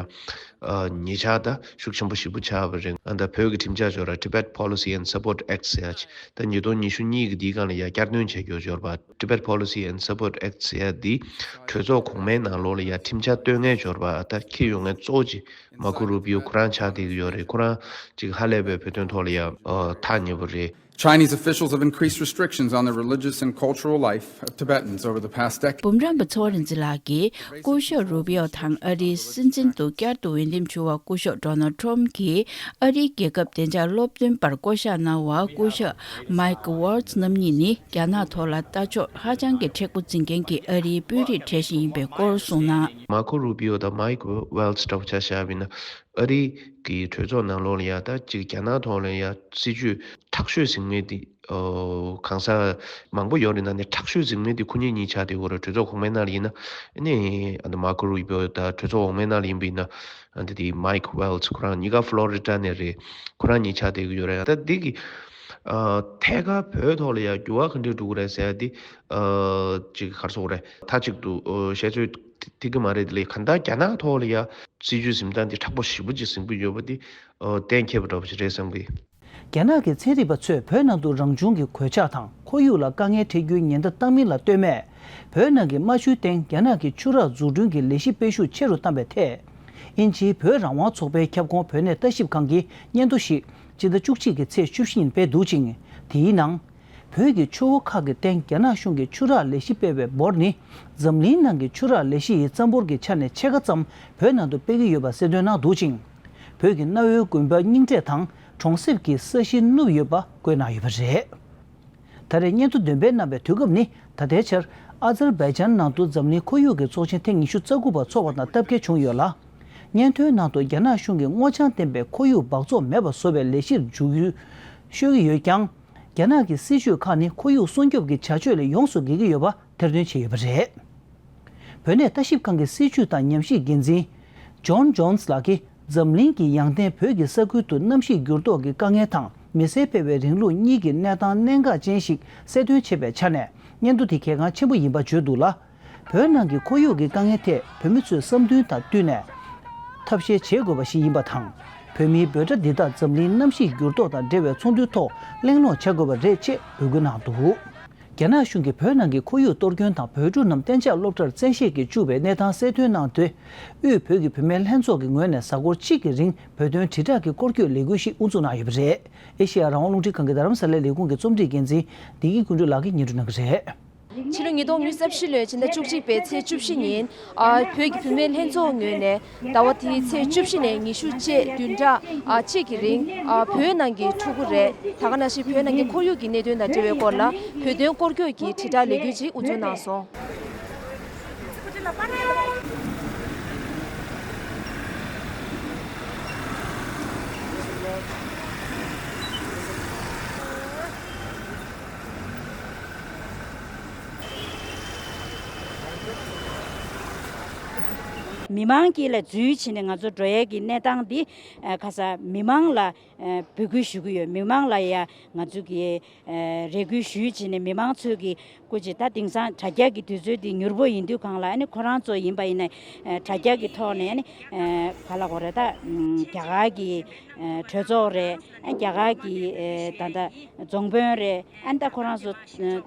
ཨ་ཉེ་ཆར་ད་ཤུགས་ཆེན་པོ་ཞེ་པོ་ཆགས་པ་རེད། ཨ་ད་བོད་ཀྱི་ཁྲིམས་འཆར་ཅིག་ཡོད་རེད། Tibet Policy and Support Act ཟེར་ཡ་ཅིག་ད་ཉིས་སྟོང་ཉི་ཤུ་གཉིས་ཀྱི་འདིའི་སྒང་ལ་ཡ་བསྐྱར་འདོན་བྱས་ཡོད་ཅིག་ཡོད་རེད་པ། Tibet Policy and Support Act ཟེར་ཡ་འདི་གྲོས་ཚོགས་གོང་མའི་ནང་ལོགས་ལ་ཡ་ཁྲིམས་འཆར་གཏོད་མཁན་ཅིག་ཡོད་རེད་པ། ད་འཁྱེར་ཡོང་མཁན་གཙོ་བོ་ཅིག་མར་ཁོ་རུ་པི་ཨོ་ཁོ་རང་ཆགས་བསྡད་ཀྱི་ཡོད་རེད། ཁོ་རང་ཅིག་ཧ་ལས་པའི་བོད་དོན་ཐོག་ལ་ཡ་ཨ་ཐག་ཉེ་པོ་རེད། Chinese officials have increased restrictions on the religious and cultural life of Tibetans over the past decade. འབུམ་རམས་པ་ཚེ་དབང་རིག་འཛིན་ལགས་ཀྱིས་སྐུ་ཞབས་རུ་པི་ཨོ་དང་ཨ་རིའི་སྲིད་འཛིན་དུ་བསྐྱར་དུ་འོས་འདེམས་བྱུང་བ་སྐུ་ཞབས་ཌོ་ནལ་ཁྲོམ་གྱིས་ཨ་རིའི་རྒྱལ་ཁབ་བདེ་འཇགས་སློབ་སྟོན་པར་བསྐོ་གཞག་གནང་བ་སྐུ་ཞབས་མའིག་ཝལ་ཛི་རྣམ་གཉིས་ནི་རྒྱ་ནག་ཐོག་ལ་ལྟ་ཕྱོགས་ཧ་ཅང་གི་མཁྲེགས་པོ་འཛིན་མཁན་གྱི་ཨ་རིའི་དཔོན་རིགས་གྲས་ཤིག་ཡིན་པའི་སྐོར་གསུངས་གནང་། མར་ཁོ་རུ་པི་ཨོ་དང་མའིག་ཝལ་ཛི་འདྲ་བོ་ཆ་བཞག་པ་ཡིན་ན། ཨ་རི་གི་གྲོས་ཚོགས་ནང་ལོགས་ལ་ཡ་ད་ཅིག་རྒྱ་ནག་ཐོག་ལ་ཡ་སྲིད་ཇུས་མཁྲེགས་ཤོས་འཛིན་མཁན་དེ། ཨོ་གང་ཟག་མང་པོ་ཡོད་རེད། ནང་ནས་མཁྲེགས་ཤོས་འཛིན་མཁན་དེ་ཁོ་གཉིས་གཉིས་ཆགས་བསྡད་ཡོད་རེད། གྲོས་ཚོགས་གོང་མའི་ནང་ལ་ཡིན་ན། ཨ་ནི་ཨ་ནི་མར་ཁོ་རུ་པི་ཨོ་དང་། གྲོས་ཚོགས་འོག་མའི་ནང་ལ་ཡིན་པ་ཡིན་ན་ཨ་ནི་དེ་མའིག་ཝལ་ཛི། ཁོ་རང་གཉིས་ཀ་ཕློ་རི་ཌ་ནས་རེད། ཁོ་རང་གཉིས་ཆགས་བསྡད་ཀྱི་ཡོད་རེད། ད་འདི་གི་ཨ་ཐད་ཀར་བོད་ཐོག་ལ་ཡ་འགྱུར་བ་ག་འདྲས་འགྲོ་གི་རེད་ཟེར་ཡ་འདི། ཨ་ཅིག་ག་རེ་ཟེར་དགོས་རེད། མཐའ་གཅིག་ཏུ་ཨ་བཤད་ཚོད་ཐིག་གི་མ་རེད། དེ་ལས་གང་ལྟར་རྒྱ་ནག་ཐོག་ལ་ཡ་སྲིད་ཇུས་འཛིན་སྟངས་འདི་མཁྲེགས་པོ་ཞེ་པོ་ཅིག་འཛིན་གྱི་ཡོད་པ་འདི་ཨ་གཏན་འཁེལ་བ་འདྲ་བོ་ཞིག་རེད་བསམ་གི། རྒྱ་ནག་གི་ཚན་རིག་པ་ཚོས་བོད་ནང་དུ་རང་བྱུང་གི་གོད་ཆག་དང་ཁོར་ཡུག་ལ་དཀའ་ངལ་འཕྲད་རྒྱུའི་ཉེན་བརྡ་བཏང་མིན་ལ་ལྟོས་མེད། བོད་ནང་གི་རྨ་ཆུའི་སྟེང་རྒྱ་ནག་གི་ཆུ་རགས་འཛུགས་སྐྲུན་གྱི་ལས་གཞི་སྤེལ་ཤུགས་ཆེ་རུ་བཏང་བའི་ཐད། དབྱིན་ཇིའི་བོད་རང་དབང་ཚོགས་པའི་ཁྱབ་ཁོངས་བོད་གནས་ལྟ་ཞིབ་ཁང་གི་སྙན་ཐོ་ཞིག་སྤྱི་ཟླ་བཅུ་གཅིག་གི་ཚེས་བཅུ་བཞི་ཉིན་སྤེལ་འདུག་ཅིང་། དེའི་ནང་། བོད་ཀྱི་ཆུ་བོ་ཁག་གི་སྟེང་རྒྱ་ནག་གཞུང་གིས་ཆུ་རགས་ལས་གཞི་སྤེལ་བའི་འབོར་ནི། འཛམ་གླིང་ནང་གི་ཆུ་རགས་ལས་གཞི་ཡི་རྩ་འབོར་གྱི་ཆ་ནས་ཕྱེད་ཀ་ཙམ་བོད་ནང་དུ་སྤེལ་གྱི་ཡོད་པ་གསལ་སྟོན་གནང་འདུག་ཅིང་། བོད་ཀྱི་གནའ་བོའི་དགོན་པ་རྙིང་གྲས་དང་གྲོང་གསེབ་ཀྱི་ས་གཞི་བསྣུབས་ཡོད་པ་བཀོད་གནང་ཡོད་པ་རེད། ད་རེས་སྙན་ཐོ་འདོན་སྤེལ་གནང་བའི་དུས་སྐབས་ནི། ད་ལྟའི་ཆར་ཨ་ཛར་བྷའི་ཇན་ནང་དུ་འཛམ་གླིང་ཁོར་ཡུག་གི་ཚོགས་ཆེན་ཐེངས་ཉི་ཤུ་རྩ་དགུ་པ་འཚོགས་པ་དང་སྟབས་འཁེལ་བྱུང་ཡོད་ལ། སྙན་ཐོའི་ནང་དུ་རྒྱ་ནག་གཞུང་གིས་སྔོ་ལྗང་ལྡན་པའི་ཁོར་ཡུག་འབག་བཙོག་མེད་པ་བཟོ་བའི་ལས་གཞིར་འཇུག་རྒྱུ་ཤོད་ཀྱི་ཡོད་ཀྱང་། རྒྱ་ནག་གི་སྲིད་ཇུས་ཁག་ནི་ཁོར་ཡུག་སྲུང་སྐྱོབ་ཀྱི་བྱ་སྤྱོད་ལས་ཡོངས་སུ་འགལ་གྱི་ཡོད་པ་ཐེར་འདོན་བྱས་ཡོད་པ་རེད། བོད་གནས་ལྟ་ཞིབ་ཁང་གི་སྲིད་བྱུས་དང་ཉམས་ཞིབ་འགན་འཛིན་ཇོན་ཇོན་སི་ལགས་ཀྱིས་ འཛམ་གླིང་གི་ཡང་སྟེང་བོད་ཀྱི་ས་ཁུལ་དུ་གནམ་གཤིས་འགྱུར་ལྡོག་གི་དཀའ་ངལ་དང་མི་སེར་སྤེལ་བའི་རིང་ལུགས་གཉིས་ཀྱི་གནས་སྟངས་གནད་འགག་ཅན་ཞིག་གསལ་སྟོན་བྱེད་པའི་ཆ་ནས་སྙན་ཐོ་དེ་གལ་འགངས་ཆེན་པོ་ཡིན་པ་བརྗོད་འདུག་ལ། བོད་ནང་གི་ཁོར་ཡུག་གི་དཀའ་ངལ་ཐད་བོད་མི་ཚོས་བསམ་འདུན་དང་བསྟུན་ནས་ཐབས་ཤེས་བྱེད་དགོས་པ་ཞིག་ཡིན་པ་དང་། བོད་མིའི་འབོད་སྒྲ་འདི་དག་འཛམ་གླིང་གནམ་གཤིས་འགྱུར་ལྡོག་དང་འབྲེལ་བའི་ཚོགས་འདུའི་ཐོག་གླེང་སློང་བྱ་དགོས་པ་རེད་ཅེས་འབོད་སྐུལ་གནང་འདུག། རྒྱ་ནག་གཞུང་གིས་བོད་ནང་གི་ཁོར་ཡུག་གཏོར་སྐྱོན་དང་བོད་ཕྲུག་རྣམས་གཏན་འཇགས་སློབ་གྲྭར་བཙན་ཤེད་ཀྱིས་བཅུག་པའི་གནས་སྟངས་གསལ་སྟོན་གནང་དོན། དབུས་བོད་ཀྱི་བུད་མེད་ལྷན་ཚོགས་ཀྱི་ངོས་ནས་གཟའ་འཁོར་གཅིག་གི་རིང་བོད་དོན་དྲིལ་བསྒྲགས་ཀྱི་སྐོར་སྐྱོད་ལས་འགུལ་ཞིག་དབུ་འཛུགས་གནང་ཡོད་པ་རེད། ཨེ་ཤེ་ཡ་རང་དབང་རླུང་འཕྲིན་ཁང་གི་རྡ་རམ་ས་ལའི་ལས་ཁུངས་ཀྱི་རྩོམ་སྒྲིག་འགན་འཛིན་བདེ་སྐྱིད་ཀུན་གྲོལ་ལགས་ཀྱིས་སྙན་སྒྲོན་གནང་གི་རེད། ཕྱི་ལོ་ཉིས་སྟོང་ཉི་ཤུ་རྩ་བཞི་ལོའི་ཕྱི་ཟླ་བཅུ་གཅིག་པའི་ཚེས་བཅུ་བཞི་ཉིན། ཨ། བོད་ཀྱི་བུད་མེད་ལྷན་ཚོགས་ངོས་ནས་ཟླ་བ་འདིའི་ཚེས་བཅུ་བཞི་ནས་ཉི་ཤུ་བཅས་བདུན་ཕྲག་ཨ། གཅིག་གི་རིང་། ཨ། བོད་ནང་གི་ཕྲུ་གུ་རེད། ད་ག་ནང་བཞིན་བོད་ནང་གི་ཁོར་ཡུག་གི་གནད་དོན་དང་འབྲེལ་བའི་སྐོར་ལ་བོད་དོན་སྐོར་སྐྱོད་ཀྱི་དྲིལ་བསྒྲགས་ལས་འགུལ་ཅིག་དབུ་འཛུགས་གནང་སོང་། མི་མང་དཀྱིལ་ལ་འཛུལ་ཕྱིན་ནས་ང་ཚོ་འགྲོ་ཡས་ཀྱི་གནས་སྟངས་འདི་ཨ། ཁ་ས་མི་མང་ལ་ཨ། འབོད་སྐུལ་ཞུ་གི་ཡོད། མི་མང་ལ་ཡ་ང་ཚོ་གི་ཨ། རེ་སྐུལ་ཞུས་བྱས་ནས་མི་མང་ཚོས་ཀྱི་སྐུ་མཁྱེན། ད་དེང་སང་དྲ་རྒྱ་གི་དུས་ཚོད་འདི་མྱུར་པོ་ཡིན་དུས་སྒང་ལ་ཨ་ནི་ཁོ་རང་ཚོ་ཡིན་པ་ཡིན་ན་ཨ། དྲ་རྒྱ་གི་ཐོག་ནས་ཨ་ནི་ཨ། ག་ལ་གོ་རེད། ད་རྒྱ་གར་གྱི་ཨ། གྲོས་ཚོགས་རེད། ཨ། རྒྱ་གར་གྱི་ཨ། ད་ལྟ་རྫོང་དཔོན་རེད། ཨ་ནི་ད་ཁོ་རང་ཚོ་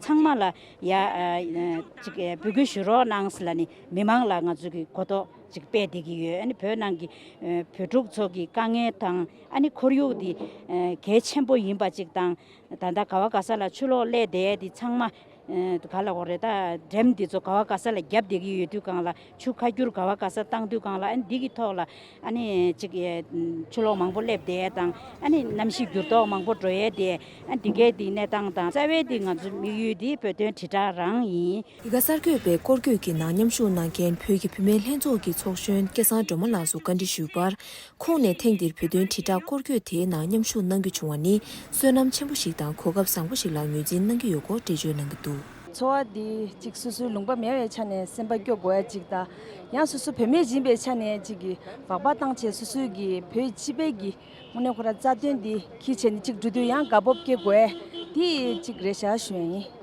ཚང་མ་ལ་ཡ་ཨ། ཅིག་འབོད་སྐུལ་ཞུ་རོགས་གནང་ཟེར་ལབ་ནས་མི་མང་ལ་ང་ཚོ་གི་གོ་རྟོགས་ཅིག་སྤེལ་བསྡད་ཀྱི་ཡོད། ཨ་ནི་བོད་ནང་གི་ཨ། བོད་ཕྲུག་ཚོ་གི་དཀའ་ངལ་དང་ཨ་ནི་ཁོར་ཡུག་འདི་ཨ། གལ་ཆེན་པོ་ཡིན་པ་ཅིག་དང་། ད་ལྟ་ག་བ་ག་ས་ལ་ཆུ་ལོག་སླེབས་བསྡད་ཡ་འདི་ཚང་མ་ཨ། ག་ལ་གོ་རེད། ད་ཌེམ་འདི་ཚོ་ག་བ་ག་ས་ལ་བརྒྱབ་བསྡད་ཀྱི་ཡོད་དུས་སྒང་ལ། ཆུ་ཁ་སྒྱུར་ག་བ་ག་ས་བཏང་དུས་སྒང་ལ་ཨ་ནི་འདི་གི་ཐོག་ལ་ཨ་ནི་ཅིག་ཨེ། ཆུ་ལོག་མང་པོ་སླེབས་བསྡད་ཡ་དང་། ཨ་ནི་གནམ་གཤིས་འགྱུར་ལྡོག་མང་པོ་འགྲོ་ཡས་དེ། ཨ། འདི་གའི་འདི་གནས་སྟངས་དང་། རྩ་བའི་འདི་ང་ཚོ་དམིགས་ཡུལ་འདི་བོད་དོན་དྲིལ་བསྒྲགས་རང་ཡིན། འདི་ག་གསར་འགོད་པས་སྐོར་སྐྱོད་ཀྱི་ནང་མཉམ་ཞུགས་གནང་མཁན་བོད་ཀྱི་བུད་མེད་ལྷན་ཚོགས་ཀྱི་ཚོགས་གཞོན་སྐལ་བཟང་སྒྲོལ་མ་ལགས་སུ་བཀའ་འདྲི་ཞུས་པར། ཁོང་ནས་ཐེངས་འདིར་བོད་དོན་དྲིལ་བསྒྲགས་སྐོར་སྐྱོད་དེའི་ནང་མཉམ་ཞུགས་གནང་རྒྱུ་བྱུང་བ་ནི་བསོད་ནམས་ཆེན་པོ་ཞིག་དང་གོ་སྐབས་བཟང་པོ་ཞིག་ལ་ངོས་འཛིན་གནང་གི་ཡོད་སྐོར་འགྲེལ་བརྗོད་གནང་གི་འདུག། འཚོ་བ་འདི་གཅིག་སོ་སོའི་ལུང་པ་མེད་པའི་ཆ་ནས་སེམས་པ་སྐྱོ་དགོས་ཡ་གཅིག་དང་། ཡང་སོ་སོ་བུད་མེད་ཡིན་པའི་ཆ་ནས་གཅིག་གི་སྦག་སྦག་བཏང་བྱས་སོ་སོའི་གི་བོད་སྤྱི་པའི་གི་དངོས་གནས་ཁོ་རང་རྩ་དོན་འདི་གིས་བྱས་ནས་གཅིག་འགྲོ་དུས་ཡང་དགའ་སྤོབས་སྐྱེ་དགོས་ཡ་འདི་གཅིག་རེད་ཤག་ཞུ་ཡ་ཡིན།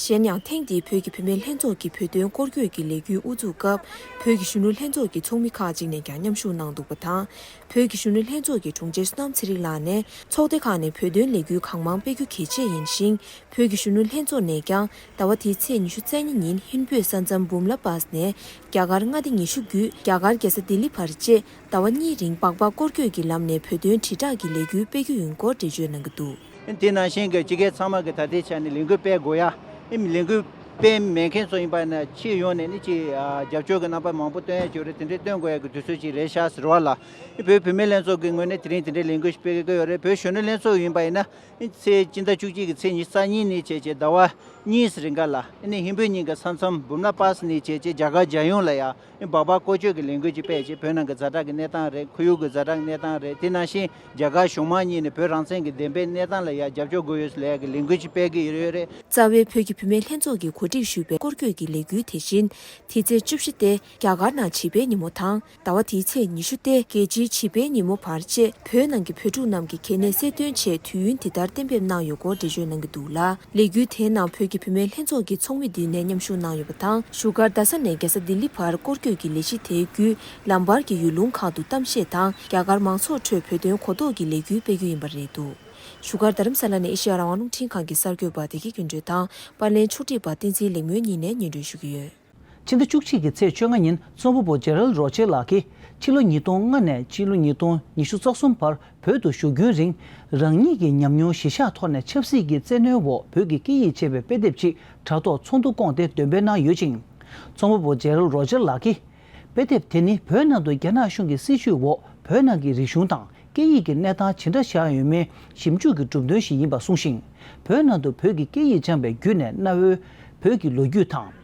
གཞན་ཡང་ཐེངས་འདིའི་བོད་ཀྱི་བུད་མེད་ལྷན་ཚོགས་ཀྱི་བོད་དོན་སྐོར་སྐྱོད་ཀྱི་ལས་འགུལ་དབུ་འཛུགས་སྐབས། བོད་ཀྱི་གཞོན་ནུ་ལྷན་ཚོགས་ཀྱི་ཚོགས་མི་ཁག་ཅིག་ནས་ཀྱང་མཉམ་ཞུགས་གནང་འདུག་པ་དང་། བོད་ཀྱི་གཞོན་ནུ་ལྷན་ཚོགས་ཀྱི་དྲུང་ཆེ་བསོད་ནམས་ཚེ་རིང་ལགས་ནས་ཚོགས་སྡེ་ཁག་ནས་བོད་དོན་ལས་འགུལ་གང་མང་སྤེལ་རྒྱུ་གལ་ཆེ་ཡིན་ཞིང་། བོད་ཀྱི་གཞོན་ནུ་ལྷན་ཚོགས་ནས་ཀྱང་ཟླ་བ་འདིའི་ཚེས་ཉི་ཤུ་རྩ་གཉིས་ཉིན་ཧིན་བོད་ས་མཚམས་འབུམ་ལ་པཱས་ནས་རྒྱ་གར་མངའ་སྡེ་ཉི་ཤུ་བརྒྱུད་རྒྱ་གར་རྒྱལ་ས་ལྡི་ལི་བར་བཅས་ཟླ་བ་གཉིས་རིང་སྦག་སྦག་སྐོར་སྐྱོད་ཀྱི་ལམ་ནས་བོད་དོན་དྲིལ་བསྒྲགས་ཀྱི་ལས་འགུལ་སྤེལ་རྒྱུ་ཡིན་སྐོར་འགྲེལ་བརྗོད་གནང་གི་འདུག། དེ་ནང་བཞིན་གྱི་སྤྱི་སྒེར་ཚང་མ་གི་ད་ལྟའི་ཆ་ནས་ལས་འགུལ་སྤེལ་དགོས་ཡ། ཨེ། ལས་འགུལ་སྤེལ་མེད་མཁན་ཚོ་ཡིན་པ་ན་ཕྱི་ཡོང་ནས་ནི་ཅིག་ཨ། རྒྱབ་སྐྱོར་གྱི་རྣམ་པ་མང་པོ་སྟོན་ཡ་ཅིག་ཡོད་རེད། དེ་འདྲའི་སྟོན་དགོས་ཡ་གི་དུས་ཚོད་ཅིག་རེད་ཤག་ཟེར་བ་ལ། ཨེ། བོད་བུད་མེད་ལྷན་ཚོགས་ཀྱི་ངོས་ནས་དེ་རིང་དེ་འདྲའི་ལས་འགུལ་ཞིག་སྤེལ་གི་ཡོད་རེད། བོད་གཞོན་ནུ་ལྷན་ཚོགས་ཡིན་པ་ཡིན་ན། ཨེ། ཚེས་སྤྱི་ཟླ་བཅུ་གཅིག་གི་ཚེས་ཉི་ཤུ་རྩ་གཉིས་ནས་བྱས་བྱས་ཟླ་བ་གཉིས་རིང་ག་ལ། ཨེ་ནི་ཧིན་བོད་གཉིས་ཀྱི་ས་མཚམས་འབུམ་ལ་པཱས་ནས་བྱས་བྱས་རྒྱ་གར་རྒྱལ་ཡོངས་ལ་ཡ། ཨེ། སྦག་སྦག་སྐོར་སྐྱོད་ཀྱི་ལས་འགུལ་ཅིག་སྤེལ་བྱས། བོད་ནང་གི་ཛ་དྲག་གི་གནས་སྟངས་རེད། ཁོར་ཡུག་གི་ཛ་དྲག་གནས་སྟངས་རེད། དེ་ནང་བཞིན་རྒྱ་གར་གཞུང་མང་གཉིས་ནས་བོད་རང་བཙན་གྱི་བདེན་པའི་གནས་སྟངས་ལ་ཡ་རྒྱབ་སྐྱོར་དགོས་ཡོད་ཟེར་ལབ་ཡ་གི་ལས་འགུལ་ཅིག་སྤེལ་གྱི་ཡོད་རེད། རྩ་བའི་བོད་ཀྱི་བུད་མེད་ལྷན་ཚོགས་ཀྱིས་གོ་སྒྲིག་ཞུས་པའི་སྐོར་སྐྱོད་ཀྱི་ལས་འགུལ་དེ་བཞིན་དེའི་ཚེས་བཅུ་བཞི་སྟེ་རྒྱ་གར་ནང་བྱིས་པའི་ཉིན་མོ་དང་། ཟླ་བ་དེའི་ཚེས་ཉི་ཤུ་སྟེ་རྒྱལ་སྤྱིའི་བྱིས་པའི་ཉིན་མོ་བར་བཅས་བོད་ནང་གི་བོད་ཕྲུག་རྣམས་ཀྱི་གལ་གནད་གསལ་སྟོན་ཆེད་དུས་ཡུན་འདི་ལྟར་གཏན་འབེབས་གནང་ཡོད་སྐོར་འགྲེལ་བརྗོད་གནང་གི་འདུག་ལ། ལས་འགུལ་དེའི་ནང་བོད་ཀྱི་བུད་མེད་ལྷན་ཚོགས་ཀྱི་ཚོགས་མི་འདི་ནས་མཉམ་ཞུགས་གནང་ཡོད་པ་དང་། བཞུགས་སྒར་རྡ་ས་ནས་རྒྱལ་ས་ལྡི་ལི་བར་སྐོར་སྐྱོད་ཀྱི་ལས་གཞི་དེའི་བརྒྱུད་ལམ་བར་གྱི་ཡུལ་ལུང་ཁག་ཏུ་གཏམ་བཤད་དང་རྒྱ་གར་མང་ཚོགས་ཁྲོད་བོད་དོན་གོ་རྟོགས་ཀྱི་ལས་འགུལ་སྤེལ་རྒྱུ་ཡིན་པ་རེད་འདུག། བཞུགས་སྒར་རྡ་རམ་ས་ལ་ནས་ཨེ་ཤེ་ཡ་རང་དབང་རླུང་འཕྲིན་ཁང་གི་གསར་འགོད་པ་བདེ་སྐྱིད་ཀུན་གྲོལ་དང་པར་ལེན་ཕྱོགས་སྒྲིག་པ་བསྟན་འཛིན་ལེགས་མོའི་གཉིས་ནས་སྙན་སྒྲོན་ཞུ་གི་ཡོད། ཕྱི་ཟླ་བཅུ་གཅིག་གི་ཚེས་བཅོ་ལྔ་ཉིན་རྩོམ་པ་པོ་ཇེ་རལ་རོ་ཇེ་ལགས་ཀྱིས་ཕྱི་ལོ་ཉིས་སྟོང་ལྔ་ནས་ཕྱི་ལོ་ཉིས་སྟོང་ཉི་ཤུ་རྩ་གསུམ་བར་བོད་དུ་བཞུགས་རྒྱུན་རིང་རང་ཉིད་ཀྱི་ཉམས་མྱོང་གཞི་བཞག་ཐོག་ནས་ཆབ་སྲིད་ཀྱི་བཙན་གནོན་འོག་བོད་ཀྱི་སྐད་ཡིག་ཅེས་པའི་དཔེ་དེབ་ཅིག་དྲ་ཐོག་ཚོགས་འདུ་བསྐོངས་ཏེ་འདོན་སྤེལ་གནང་ཡོད་ཅིང་། རྩོམ་པ་པོ་ཇེ་རལ་རོ་ཇེ་ལགས་ཀྱིས། དཔེ་དེབ་དེ་ནི་བོད་ནང་དུ་རྒྱ་ནག་གཞུང་གི་སྲིད་བྱུས་འོག་བོད་ནང་གི་རིག་གཞུང་དང་སྐད་ཡིག་གི་གནས་སྟངས་ཇི་འདྲ་ཆགས་ཡོད་མེད་ཞིབ་འཇུག་གི་གྲུབ་དོན་ཞིག་ཡིན་པ་གསུངས་ཤིང་། བོད་ནང་དུ་བོད་ཀྱི་སྐད་ཡིག་སྦྱངས་པའི་བརྒྱུད་ནས་གནའ་བོའི་བོད་ཀྱི་ལོ་རྒྱུས་དང་།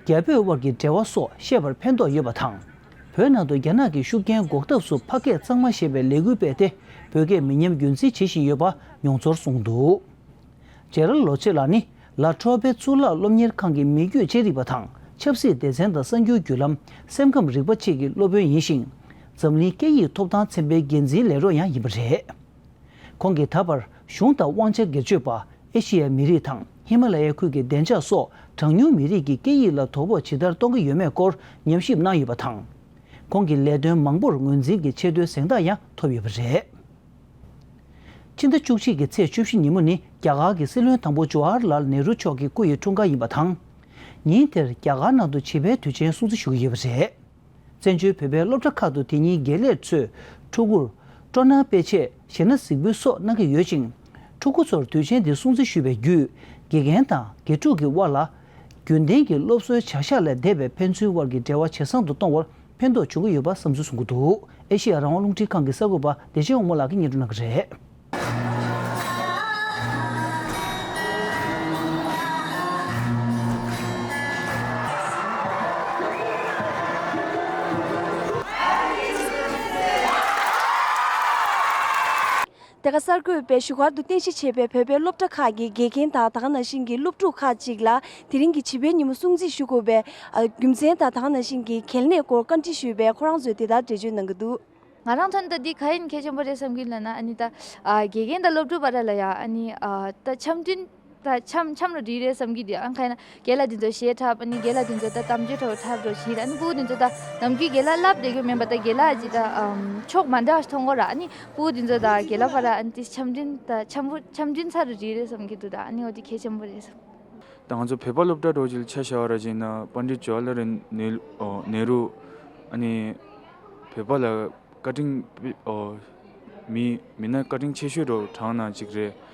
རྒྱ་བོད་དབར་གྱི་འབྲེལ་བ་སོགས་ཤེས་པར་ཕན་ཐོགས་ཡོད་པ་དང་། བོད་ནང་དུ་རྒྱ་ནག་གི་ཤུགས་རྐྱེན་འགོག་ཐབས་སུ་ཕ་སྐད་གཙང་མ་ཞེས་པའི་ལས་འགུལ་སྤེལ་ཏེ་བོད་སྐད་མི་ཉམས་རྒྱུན་འཛིན་བྱེད་བཞིན་ཡོད་པ་མྱོང་ཚོར་གསུངས་འདུག། ཇེ་རལ་ལོ་ཆེ་ལགས་ནི་ལ་ཁྲོ་པའི་གཙུག་ལག་སློབ་གཉེར་ཁང་གི་མི་རྒྱུད་ཅེས་རིག་པ་དང་ཆབ་སྲིད་སྡེ་ཚན་དང་གསར་འགྱུར་བརྒྱུད་ལམ་སེམས་ཁམས་རིག་པ་བཅས་ཀྱི་སློབ་དཔོན་ཡིན་ཞིང་། འཛམ་གླིང་སྐད་ཡིག་ཐོབ་ཐང་ཚན་པའི་འགན་འཛིན་ལས་རོགས་ཡང་ཡིན་པ་རེད། ཁོང་གིས་ད་བར་གཞུང་དང་དབང་ཆ་སྒེར་གཅོད་པ། ཨེ་ཤི་ཡའི་མི་རིགས་དང་ཧི་མ་ལ་ཡའི་ཁུལ་གྱི་བདེ་འཇགས་སོགས་གྲངས་ཉུང་མི་རིགས་ཀྱི་སྐད་ཡིག་ལ་དོ་ཕོག་ཇི་ལྟར་གཏོང་གི་ཡོད་མེད་སྐོར་ཉམས་ཞིབ་གནང་ཡོད་པ་དང་། ཁོང་གི་ལས་དོན་མང་པོར་ངོས་འཛིན་གྱི་ཆེ་མཐོའི་གཟེངས་རྟགས་ཡང་ཐོབ་ཡོད་པ་རེད། ཕྱི་ཟླ་བཅུ་གཅིག་གི་ཚེས་བཅུ་བཞི་ཉིན་མོ་ནི་རྒྱ་གར་གྱི་སྲིད་བློན་དང་པོ་ཇོ་ཧར་ལཱལ་ནེ་རུ་མཆོག་གི་སྐུ་ཡི་འཁྲུངས་སྐར་ཡིན་པ་དང་། ཉིན་དེར་རྒྱ་གར་ནང་དུ་བྱིས་པའི་དུས་ཆེན་སྲུང་བརྩི་ཞུ་གི་ཡོད་པ་རེད། བཙན་བྱོལ་བོད་པའི་སློབ་གྲྭ་ཁག་ཏུ་དེ་ཉིན་དགེ་ལས་ཚོས་ཕྲུ་གུར་སྤྲོ་སྣང་སྤེལ་ཆེད་གཞས་སྣ་གཟིགས་འབུལ་སོགས་གནང་གི་ཡོད་ཅིང་། ཕྲུ་གུ་ཚོར་དུས་ཆེན་འདི་སྲུང་བརྩི་ཞུས་པའི་བརྒྱུད། དགེ་རྒན་དང་དགེ་ཕྲུག་གི་དབར་ལ་རྒྱུན་ལྡན་གྱི་སློབ་གསོའི་བྱ་གཞག་ལས་འདས་པའི་ཕན་ཚུན་དབར་གྱི་འབྲེལ་བ་ཇེ་བཟང་དུ་གཏོང་བར་ཕན་ཐོགས་བྱུང་གི་ཡོད་པ་བསམ་ཚུལ་གསུང་གི་འདུག་ཨེ་ཤེ་ཡ་རང་དབང་རླུང་འཕྲིན་ཁང་གི་གསར་འགོད་པ་བདེ་ཆེན་དབང་མོ་ལགས་ཀྱིས་སྙན་སྒྲོན་གནང་གི་རེད། དེ་ག་གསར་འགོད་པས་བཞུགས་སྒར་དུ་རྟེན་གཞི་བྱས་པའི་བོད་པའི་སློབ་གྲྭ་ཁག་གི་དགེ་རྒན་དང་ད་ག་ནང་བཞིན་གྱི་སློབ་ཕྲུག་ཁག་ཅིག་ལ་དེ་རིང་གི་བྱིས་པའི་ཉིན་མོ་སྲུང་བརྩི་ཞུ་དགོས་པའི་ཨ་རྒྱུ་མཚན་དང་ད་ག་ནང་བཞིན་གྱི་གལ་གནད་སྐོར་བཀའ་འདྲི་ཞུས་པས་ཁོ་རང་ཚོས་དེ་ལྟར་འགྲེལ་བརྗོད་གནང་གི་འདུག་ང་རང་ཐོག་ནས་ད་འདི་ག་ཡིན་གལ་ཆེན་པོ་རེད་བསམ་གྱི་ལབ་ན། ཨ་ནི་ད་ཨ་དགེ་རྒན་དང་སློབ་ཕྲུག་བར་ལ་ཡ་ཨ་ནི་ཨ་ད་འཆམ་མཐུན་ད་འཆམ་འཆམ་རུ་འགྲིག་རེད་བསམ་གྱི་འདུག་ཨ་ཁ་ན་རྒན་ལགས་དེ་ཚོ་གཞས་འཁྲབ། ཨ་ནི་རྒན་ལགས་དེ་ཚོ་ད་གཏམ་བརྗོད་འཁྲབ་འཁྲབ་འགྲོ་བཞིན་རེད། ཨ་ནི་ཕྲུ་གུ་དེ་ཚོ་ད་ནམ་རྒྱུན་རྒན་ལགས་བསླབ་བསྡད་རྒྱུ་མིན་པ། ད་རྒན་ལགས་ཀྱི་ད་ཨམ་ཕྱོགས་མ་འདྲ་བ་ཞིག་མཐོང་གི་རེད། ཨ་ནི་ཕྲུ་གུ་དེ་ཚོ་ད་རྒན་ལགས་བར་ཨ་ནི་དེ་འཆམ་མཐུན་ད་འཆམ་པོ་འཆམ་མཐུན་ཚ་རུ་འགྲིག་རེད་བསམ་གྱི་འདུག་ད་ཨ་ནི་འོ་དེ་གལ་ཆེན་པོ་རེད་བསམ། ད་ང་ཚོ་བོད་པ་སློབ་གྲྭ་འདྲ་བོ་ཅིག་ལ་ཆ་བཞག་པ་ར་བྱས་ན་པཎ་ཌིད་ཇོ་ཧར་ལཱལ་ནེ་ཨོ་ནེ་རུ་ཨ་ནི་བོད་པ་ལ་བཀའ་དྲིན་ཨོ་མི་མི་སྣ་བཀའ་དྲིན་ཆེ་ཤོས་འདྲ་བོ་གྲངས་ནང་གཅིག་རེད།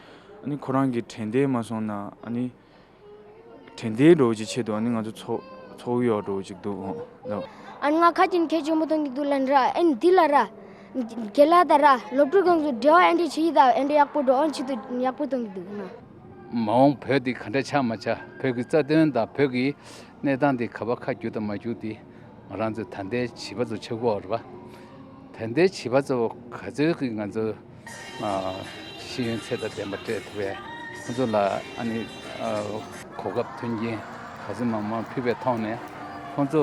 ཨ་ནི་ཁོ་རང་གི་དྲན་རྟེན་མ་སོང་ན་ཨ་ནི་དྲན་རྟེན་འདྲ་བོ་ཅིག་ཆེད་དུ་ཨ་ནི་ང་ཚོ་ཚོགས་ཚོགས་ཡོད་འདྲ་བོ་ཅིག་འདུག་ཨོ་ལགས། ཨ་ནི་ང་ཁ་ཅིག་གལ་ཆེན་པོ་མཐོང་གི་འདུག་ལབ་ན་ར། ཨ་ནི་འདི་ལ་ར། རྒན་ལགས་དང་ར་སློབ་ཕྲུག་ཁོང་ཚོ་འབྲེལ་བ་ཨེ་འདྲ་བྱེད་ཀྱི་ད་ཨེ་འདྲ་ཡག་པོ་འགྲོ། ཨ་ནི་ཆེད་དུ་ཡག་པོ་མཐོང་གི་འདུག་ང་། མ་འོངས་བོད་འདི་ག་འདྲ་ཆགས་མ་ཆགས། བོད་ཀྱི་རྩ་དོན་དང་བོད་ཀྱི་གནས་སྟངས་འདི་ག་པར་ཁ་བསྒྱུར་དང་མ་བསྒྱུར་འདི་ང་རང་ཚོ་ད་ལྟའི་བྱིས་པ་ཚོ་ཆགས་ཀྱི་ཡོད་རེད་པ། ད་ལྟའི་བྱིས་པ་ཚོ་ག་ཚོད་ཀྱི་ང་ཚོ་ཨ་ཤེས་ཡོན་ཚད་དང་ལྡན་པ་སྤྲད་ཐུབ་པས། ཁོང་ཚོ་ལ་ཨ་ནི་ཨ་གོ་སྐབས་མཐུན་རྐྱེན་ག་ཚོད་མང་མང་ཕུལ་བའི་ཐོག་ནས་ཁོང་ཚོ་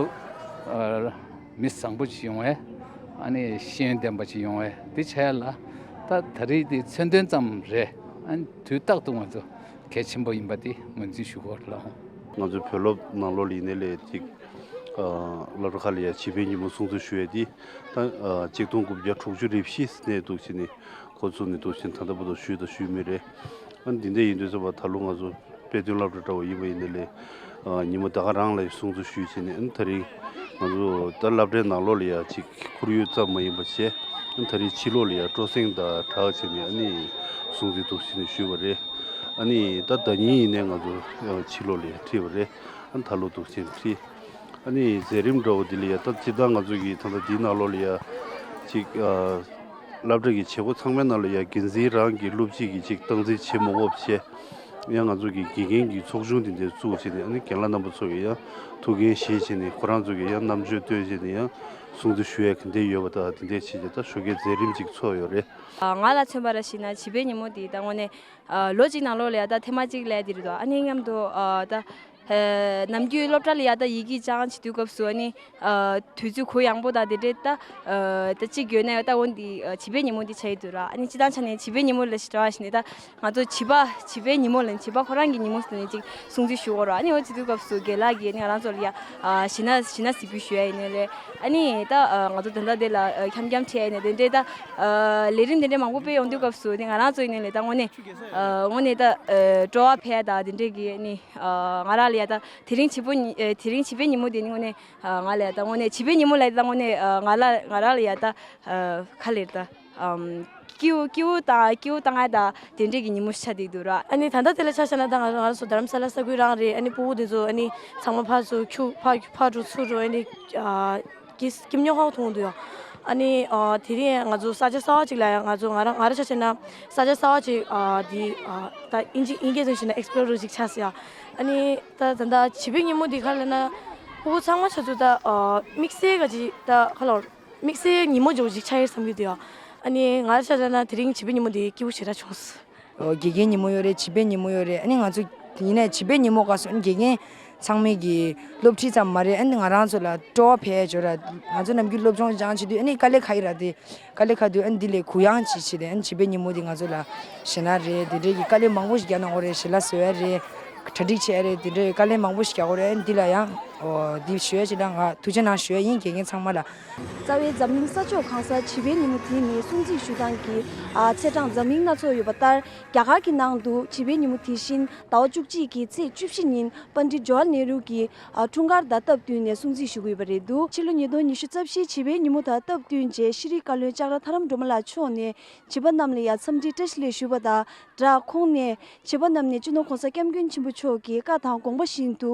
ཨ་མི་བཟང་པོ་ཞིག་ཡོང་བས། ཨ་ནི་ཤེས་ཡོན་ལྡན་པ་ཞིག་ཡོང་བས། འདི་ཆགས་ཡ་ལ་ད་ད་རེས་འདི་མཚོན་དོན་ཙམ་རེད། ཨ་ནི་དུས་རྟག་ཏུ་ང་ཚོ་གལ་ཆེན་པོ་ཡིན་པ་འདི་ངོས་འཛིན་ཞུ་དགོས་ལགས། ང་ཚོའི་བོད་སློབ་ནང་ལོགས་ལ་ཡིན་ནའི་ལས་ཅིག་ཨ་སློབ་གྲྭ་ཁག་ལ་ཡ་བྱིས་པའི་ཉིན་མོ་སྲུང་བརྩི་ཞུ་ཡས་འདི་ད་ཨ་གཅིག་སྟོང་དགུ་བརྒྱ་དྲུག་ཅུ་རེ་བཞི་ནས་འདུག་བྱས་ནས་འགོ་བཙུགས་ནས་འདུག་བྱས་ནས་ད་ལྟ་བར་དུ་ཞུས་དང་ཞུས་མུས་རེད། ཨ་ནི་འདི་འདྲ་ཡིན་དུས་ཙམ་པ་ད་ལོ་ང་ཚོ་དཔེ་སྟོན་སློབ་གྲྭ་འདྲ་བོ་ཡིན་པ་ཡིན་ནའི་ལས་ཨ་ཉིན་མོ་ད་ག་རང་ལ་ཡ་སྲུང་བརྩི་ཞུས་བྱས་ནས། ཨ་ནི་ད་རེས་ང་ཚོ་ད་སློབ་གྲྭའི་ནང་ལོགས་ལ་ཡ་ཅིག་ཁོར་ཡུག་ཙམ་མ་ཡིན་པ་བྱས། ཨ་ནི་ད་རེས་ཕྱི་ལོགས་ལ་ཡ་སྤྲོ་གསེང་དང་སྦྲགས་བྱས་ནས་ཨ་ནི་སྲུང་བརྩི་འདུག་བྱས་ནས་ཞུས་པ་རེད། ཨ་ནི་ད་ཟླ་ཉིན་ཡིན་ནའི་ང་ཚོ་ཨ་ཕྱི་ལོགས་ལ་ཡ་ཁྲིད་པ་རེད། ཨ་ནི་ད་ལོ་འདུག་བྱས་ནས་ཁྲིད། ཨ་ནི་མཛད་རིམ་འདྲ་བོ་འདི་ལ་ཡ་ད་སྤྱིར་བཏང་ང་ཚོ་གི་ད་ལྟ་འདིའི་ནང་ལོགས་ལ་ཡ་ཅིག་ཨ་སློབ་གྲྭ་གི་བྱེད་སྒོ་ཚང་མའི་ནང་ལ་ཡ་འགན་འཛིན་རང་གི་སློབ་སྤྱི་གི་ཅིག་སྟངས་འཛིན་བྱེད་མ་དགོས་པ་བྱས། ཡང་ང་ཚོ་གི་དགེ་རྒན་གྱི་ཚོགས་ཆུང་དེ་འདྲ་བཙུགས་བྱས་ནས། ཨ་ནི་རྒན་ལགས་རྣམ་པ་ཚོ་གི་ཡང་ཐུགས་འགན་བཞེས་བྱས་ནས་ཁོ་རང་ཚོ་གི་ཡང་རྣམ་དཔྱོད་བཏོན་བྱས་ནས་ཡང་སྲུང་བརྩི་ཞུ་ཡ་ག་འདྲ་ཡོད་པ་དང་དེ་འདྲ་བྱས་བྱས་ད་ཞོགས་ཀའི་མཛད་རིམ་ཅིག་ཚོགས་ཡོད་རེད། ང་ལ་མཚོན་པ་ར་བྱས་ན་བྱིས་པའི་ཉིན་མོ་འདི་ད་དངོས་གནས་ལོ་གཅིག་ནང་ལོགས་ལ་ཡ་ད་ཐེངས་མ་གཅིག་སླེབས་དེ་རེད་དོ། ཨ་ནི་མཉམ་དུ་ད་ནམ་རྒྱུན་སློབ་གྲྭ་ལ་ཡ་ད་ཡི་གེ་སྦྱང་བྱེད་དུས་སྐབས་སུ་ཨ་ནི། ཨ་དུས་ཚོད་གུ་ཡངས་པོ་དང་དེ་འདྲའི་ད་ཨ་ད་གཅིག་ཡོད་ན་ཡང་ད་འོ་འདི་ཨ་བྱིས་པའི་ཉིན་མོ་འདི་ཆགས་ཀྱི་འདུག་ར། ཨ་ནི་སྤྱིར་བཏང་ཆ་ནས་བྱིས་པའི་ཉིན་མོ་ལ་ཞེ་དྲག་བྱས་ནས་ད་ང་ཚོ་བྱིས་པ་བྱིས་པའི་ཉིན་མོ་ལ་བྱིས་པ་ཁོ་རང་གི་ཉིན་མོ་ཟེར་ནས་ཅིག་སྲུང་བརྩི་ཞུ་དགོས་ར། ཨ་ནི་འོ་བྱེད་དུས་སྐབས་སུ་རྒན་ལགས་ཀྱིས་ཨ་ནི་ང་རང་ཚོ་ལ་ཡ་ཨ་གཞས་སྣ་གཞས་སྣ་གཟིགས་འབུལ་ཞུ་ཡ་ཡིན་ནའི་ལས། ཨ་ནི་ད་ཨ་ང་ཚོ་ད་ལྟ་དེ་ལ་ཨ་འཁྱམ་འཁྱམ་བྱས་ཡིན་ནའི་དེ་འདྲའི་ད་ཨ་ལས་རིམ་དེ་འདྲའི་མང་པོ་སྤེལ་ཡོང་དུས་སྐབས་སུ་ཨ་ནི་ང་རང་ཚོ་ཡིན་ནའི་ལས་ད་དངོས་གནས་ཨ་དངོས་གནས་ད་ཨ་སྤྲོ་བ་འཕེལ་ཡ་ད་དེ་འདྲའི་གི་ཨ་ནི་ཨ་ང་རང་ལ་ཡ་ད་དེ་རིང་བྱིས་པོ་ཉི་ཨ་དེ་རིང་བྱིས་པའི་ཉིན་མོ་དེ་ནི་དངོས་གནས། ཨ་ང་ལ་ཡ་ད་དངོས་གནས་བྱིས་པའི་ཉིན་མོ་ལ་ཡ་ད་དངོས་གནས་ཨ་ང་ལ་ང་རང་ལ་ཡ་ད་ཨ་ག་ལེར་ད་ཨམ་སྐྱིད་པོ་སྐྱིད་པོ་དང་སྐྱིད་པོ་བཏང་ཡ་ད་དེ་འདྲས་ཀྱི་ཉིན་མོ་ཆགས་བསྡད་འདུག་ར། ཨ་ནི་ད་ལྟ་དེ་ལ་ཆ་བཞག་ན་ད་ང་རང་ང་རང་ཚོ་རྡ་རམ་ས་ལ་ས་ཁུལ་རང་རེད། ཨ་ནི་ཕྲུ་གུ་དེ་ཚོ་ཨ་ནི་ཚང་མ་ཕར་ཚུར་ཁྱུག་ཕར་ཕར་འགྲོ་ཚུར་འགྲོ་ཨ་ནི་ཨ་སྐྱིད་སྐྱིད་ཉོ་ཧ་གོ་མཐོང་འདུག་ཡ། ཨ་ནི་ཨ་དེ་རིང་ང་ཚོ་ས་ཆ་གསར་པ་ཅིག་ལ་ཡ་ང་ཚོ་ང་རང་ང་རང་ཆ་བཞག་ན་ས་ཆ་གསར་པ་ཅིག་ཨ་དེ་ཨ་ད་ཨིན་ཇི་ཨིན་སྐད་ཚོ་བྱས་ན་ཨེག་སི་པི་ལོ་ར་ཅིག་ཆགས་སོང་ཡ། ཨ་ནི་ད་ད་ལྟ་བྱིས་པའི་ཉིན་མོ་འདི་ག་ལབ་ན་ཕྲུ་གུ་ཚང་མ་ཆ་ཚུར་ད་ཨ་དམིགས་བསལ་ག་ཅིག་ད་ག་ལབ་དམིགས་བསལ་ཉིན་མོ་འཇོག་ཅིག་ཆགས་ཡོད་བསམ་གྱི་འདུག་ཡ། ཨ་ནི་ང་ཆ་ལབ་ན་དེ་རིང་བྱིས་པའི་ཉིན་མོ་འདི་སྐྱིད་པོ་ཞེ་དྲག་བྱུང་སོང་། ཨོ་དགེ་རྒན་ཉིན་མོ་ཡོད་རེད། བྱིས་པའི་ཉིན་མོ་ཡོད་རེད། ཨ་ནི་ང་ཚོ་ཡིན་ནའི་བྱིས་པའི་ཉིན་མོ་སྐབས་སུ་ཨ་ནི་དགེ་རྒན་ ཚང་མས་ཀྱི་སློབ་ཁྲིད་ཙམ་མ་རེད། ཨ་ནི་ང་རང་ཚོ་ལ་སྤྲོ་བ་འཕེལ་འགྱུར་ར། ང་ཚོ་ནམ་རྒྱུན་སློབ་སྦྱོང་སྦྱང་བྱེད་དུས་ཨ་ནི་དཀའ་ལས་ཁག་ཡིན་ར། དེ་དཀའ་ལས་ཁག་དུས་ཨ་ནི་འདི་ལས་གུ་ཡངས་ཅིག་བྱས་ཏེ། ཨ་ནི་བྱིས་པའི་ཉིན་མོ་འདི་ང་ཚོ་ལ་ཞེ་ན་རེད། དེ་འདྲའི་གི་དཀའ་ལས་མང་པོ་ཞིག་རྒྱག་གནང་དགོས་རེད། ཞལ་ལག་བཟོ་ཡ་རེད། གྲ་སྒྲིག་བྱེད་ཡ་རེད། དེ་འདྲའི་དཀའ་ལས་མང་པོ་ཞིག་རྒྱག་དགོས་རེད། ཨ་ནི་འདི་ལ་ཡང་འོ་འདི་ཞུ་ཡ་ཅིག་ལ་ང་ཐུགས་རྗེ་གནང་ཞུ་ཡ་ཡིན། དགེ་རྒན་ཚང་མ་ལ། རྩ་བའི་འཛམ་གླིང་ས་ཕྱོགས་གང་སར་བྱིས་པའི་ཉིན་མོ་དེ་ནི་སྲུང་བརྩི་ཞུ་སྟངས་ཀྱི་ཨ་ཚེས་གྲངས་འཛམ་གླིང་སྣ་ཚོགས་ཡོད་པ་ལྟར། རྒྱ་གར་གྱི་ནང་དུ་བྱིས་པའི་ཉིན་མོ་དེ་བཞིན་ཟླ་བ་བཅུ་གཅིག་གི་ཚེས་བཅུ་བཞི་ཉིན་པཎྜི་ཏ་ཇོ་ཧར་ནེ་རུ་གི་ཨ་འཁྲུངས་སྐར་དང་སྟབས་བསྟུན་ནས་སྲུང་བརྩི་ཞུ་གི་ཡོད་པ་རེད་འདུག་ཕྱི་ལོ་ཉིས་སྟོང་ཉི་ཤུ་རྩ་བཞིའི་བྱིས་པའི་ཉིན་མོ་དང་སྟབས་བསྟུན་བྱས། ཤེས་རིག་བཀའ་བློན་ལྕགས་ར་དྷ་རམ་སྒྲོལ་མ་ལགས་མཆོག་ནས་བྱིས་པ་རྣམས་ལ་ཡང་འཚམས་འདྲི་བཀྲ་ཤིས་བདེ་ལེགས་ཞུས་པ་དང་སྦྲགས། ཁོང་ནས་བྱིས་པ་རྣམས་ནས་སྤྱི་ནོར་༸གོང་ས་༸སྐྱབས་མགོན་ཆེན་པོ་མཆོག་གི་བཀའ་དང་དགོངས་པ་བཞིན་དུ་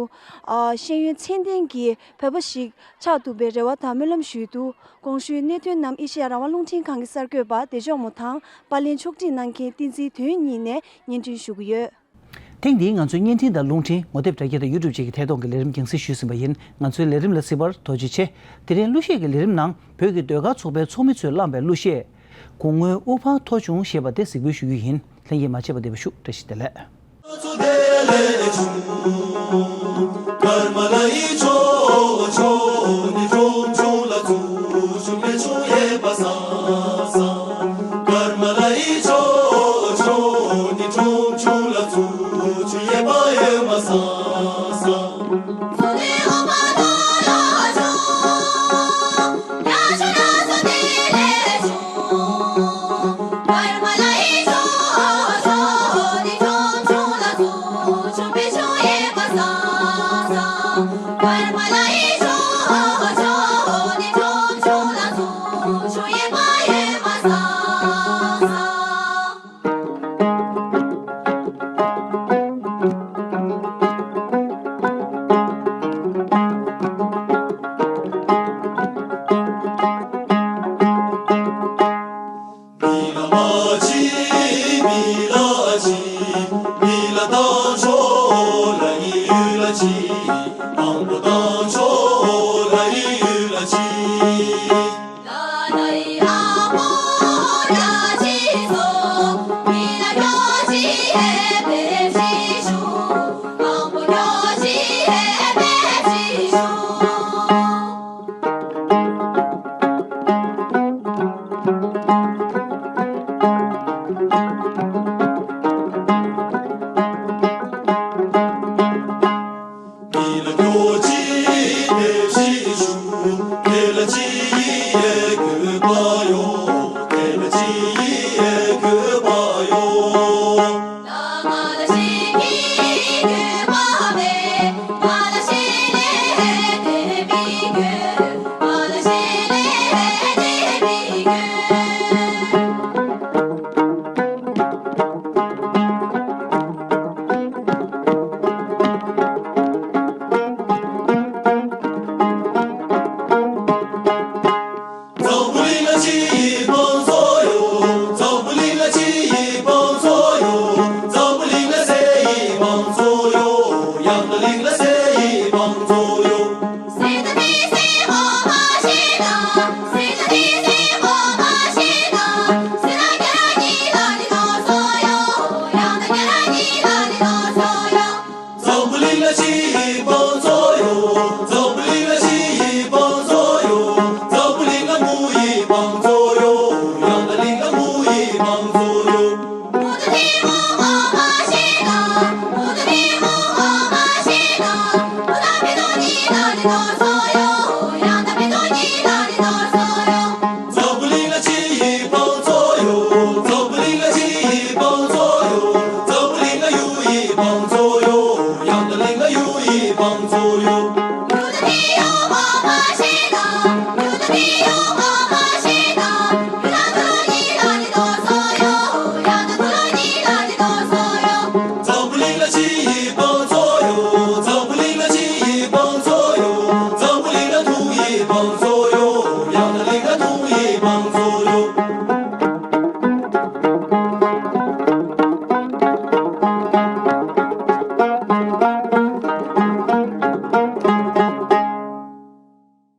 ཨ་ཤེས་ཡོན་ཚད་ལྡན་གྱི་བོད་པ་ཞིག་ཆགས་ཐུབ་པའི་རེ་བ་དང་སྨོན་ལམ་ཞུས་འདུག་གོང་ཞུས་གནད་དོན་རྣམས་ཨེ་ཤེ་ཡ་རང་དབང་རླུང་འཕྲིན་ཁང་གི་གསར་འགོད་པ་བདེ་མཆོག་མོ་དང་པར་ལེན་ཕྱོགས་སྒྲིག་གནང་མཁན་བསྟན་འཛིན་དོན་གཉིས་ནས་སྙན་སྒྲོན་ཞུ་གི་ཡོད། ཐེངས་འདིའི་ང་ཚོའི་བརྙན་འཕྲིན་དང་རླུང་འཕྲིན་ངོ་དེབ་དྲ་རྒྱ་དང་ཡུ་ཊུབ་བཅས་ཀྱི་ཐད་གཏོང་གི་ལས་རིམ་རྒྱང་སྲིང་ཞུས་ཟིན་པ་ཡིན། ང་ཚོའི་ལས་རིམ་ལ་གཟིགས་པར་ཐུགས་རྗེ་ཆེ། དེ་རིང་གླུ་གཞས་ཀྱི་ལས་རིམ་ནང་བོད་ཀྱི་ཟློས་གར་ཚོགས་པའི་ཚོགས་མི་ཚོས་བླངས་པའི་གླུ་གཞས། དགུང་སྔོན་དབུ་འཕང་མཐོ་ཆུང་ཞེས་པ་དེ་གཟིགས་འབུལ་ཞུ་རྒྱུ་ཡིན། ལྷན་རྒྱས་མ་ཆད་པ་བདེ་པོ་བཞུགས། བཀྲ་ཤིས་བདེ་ལེགས།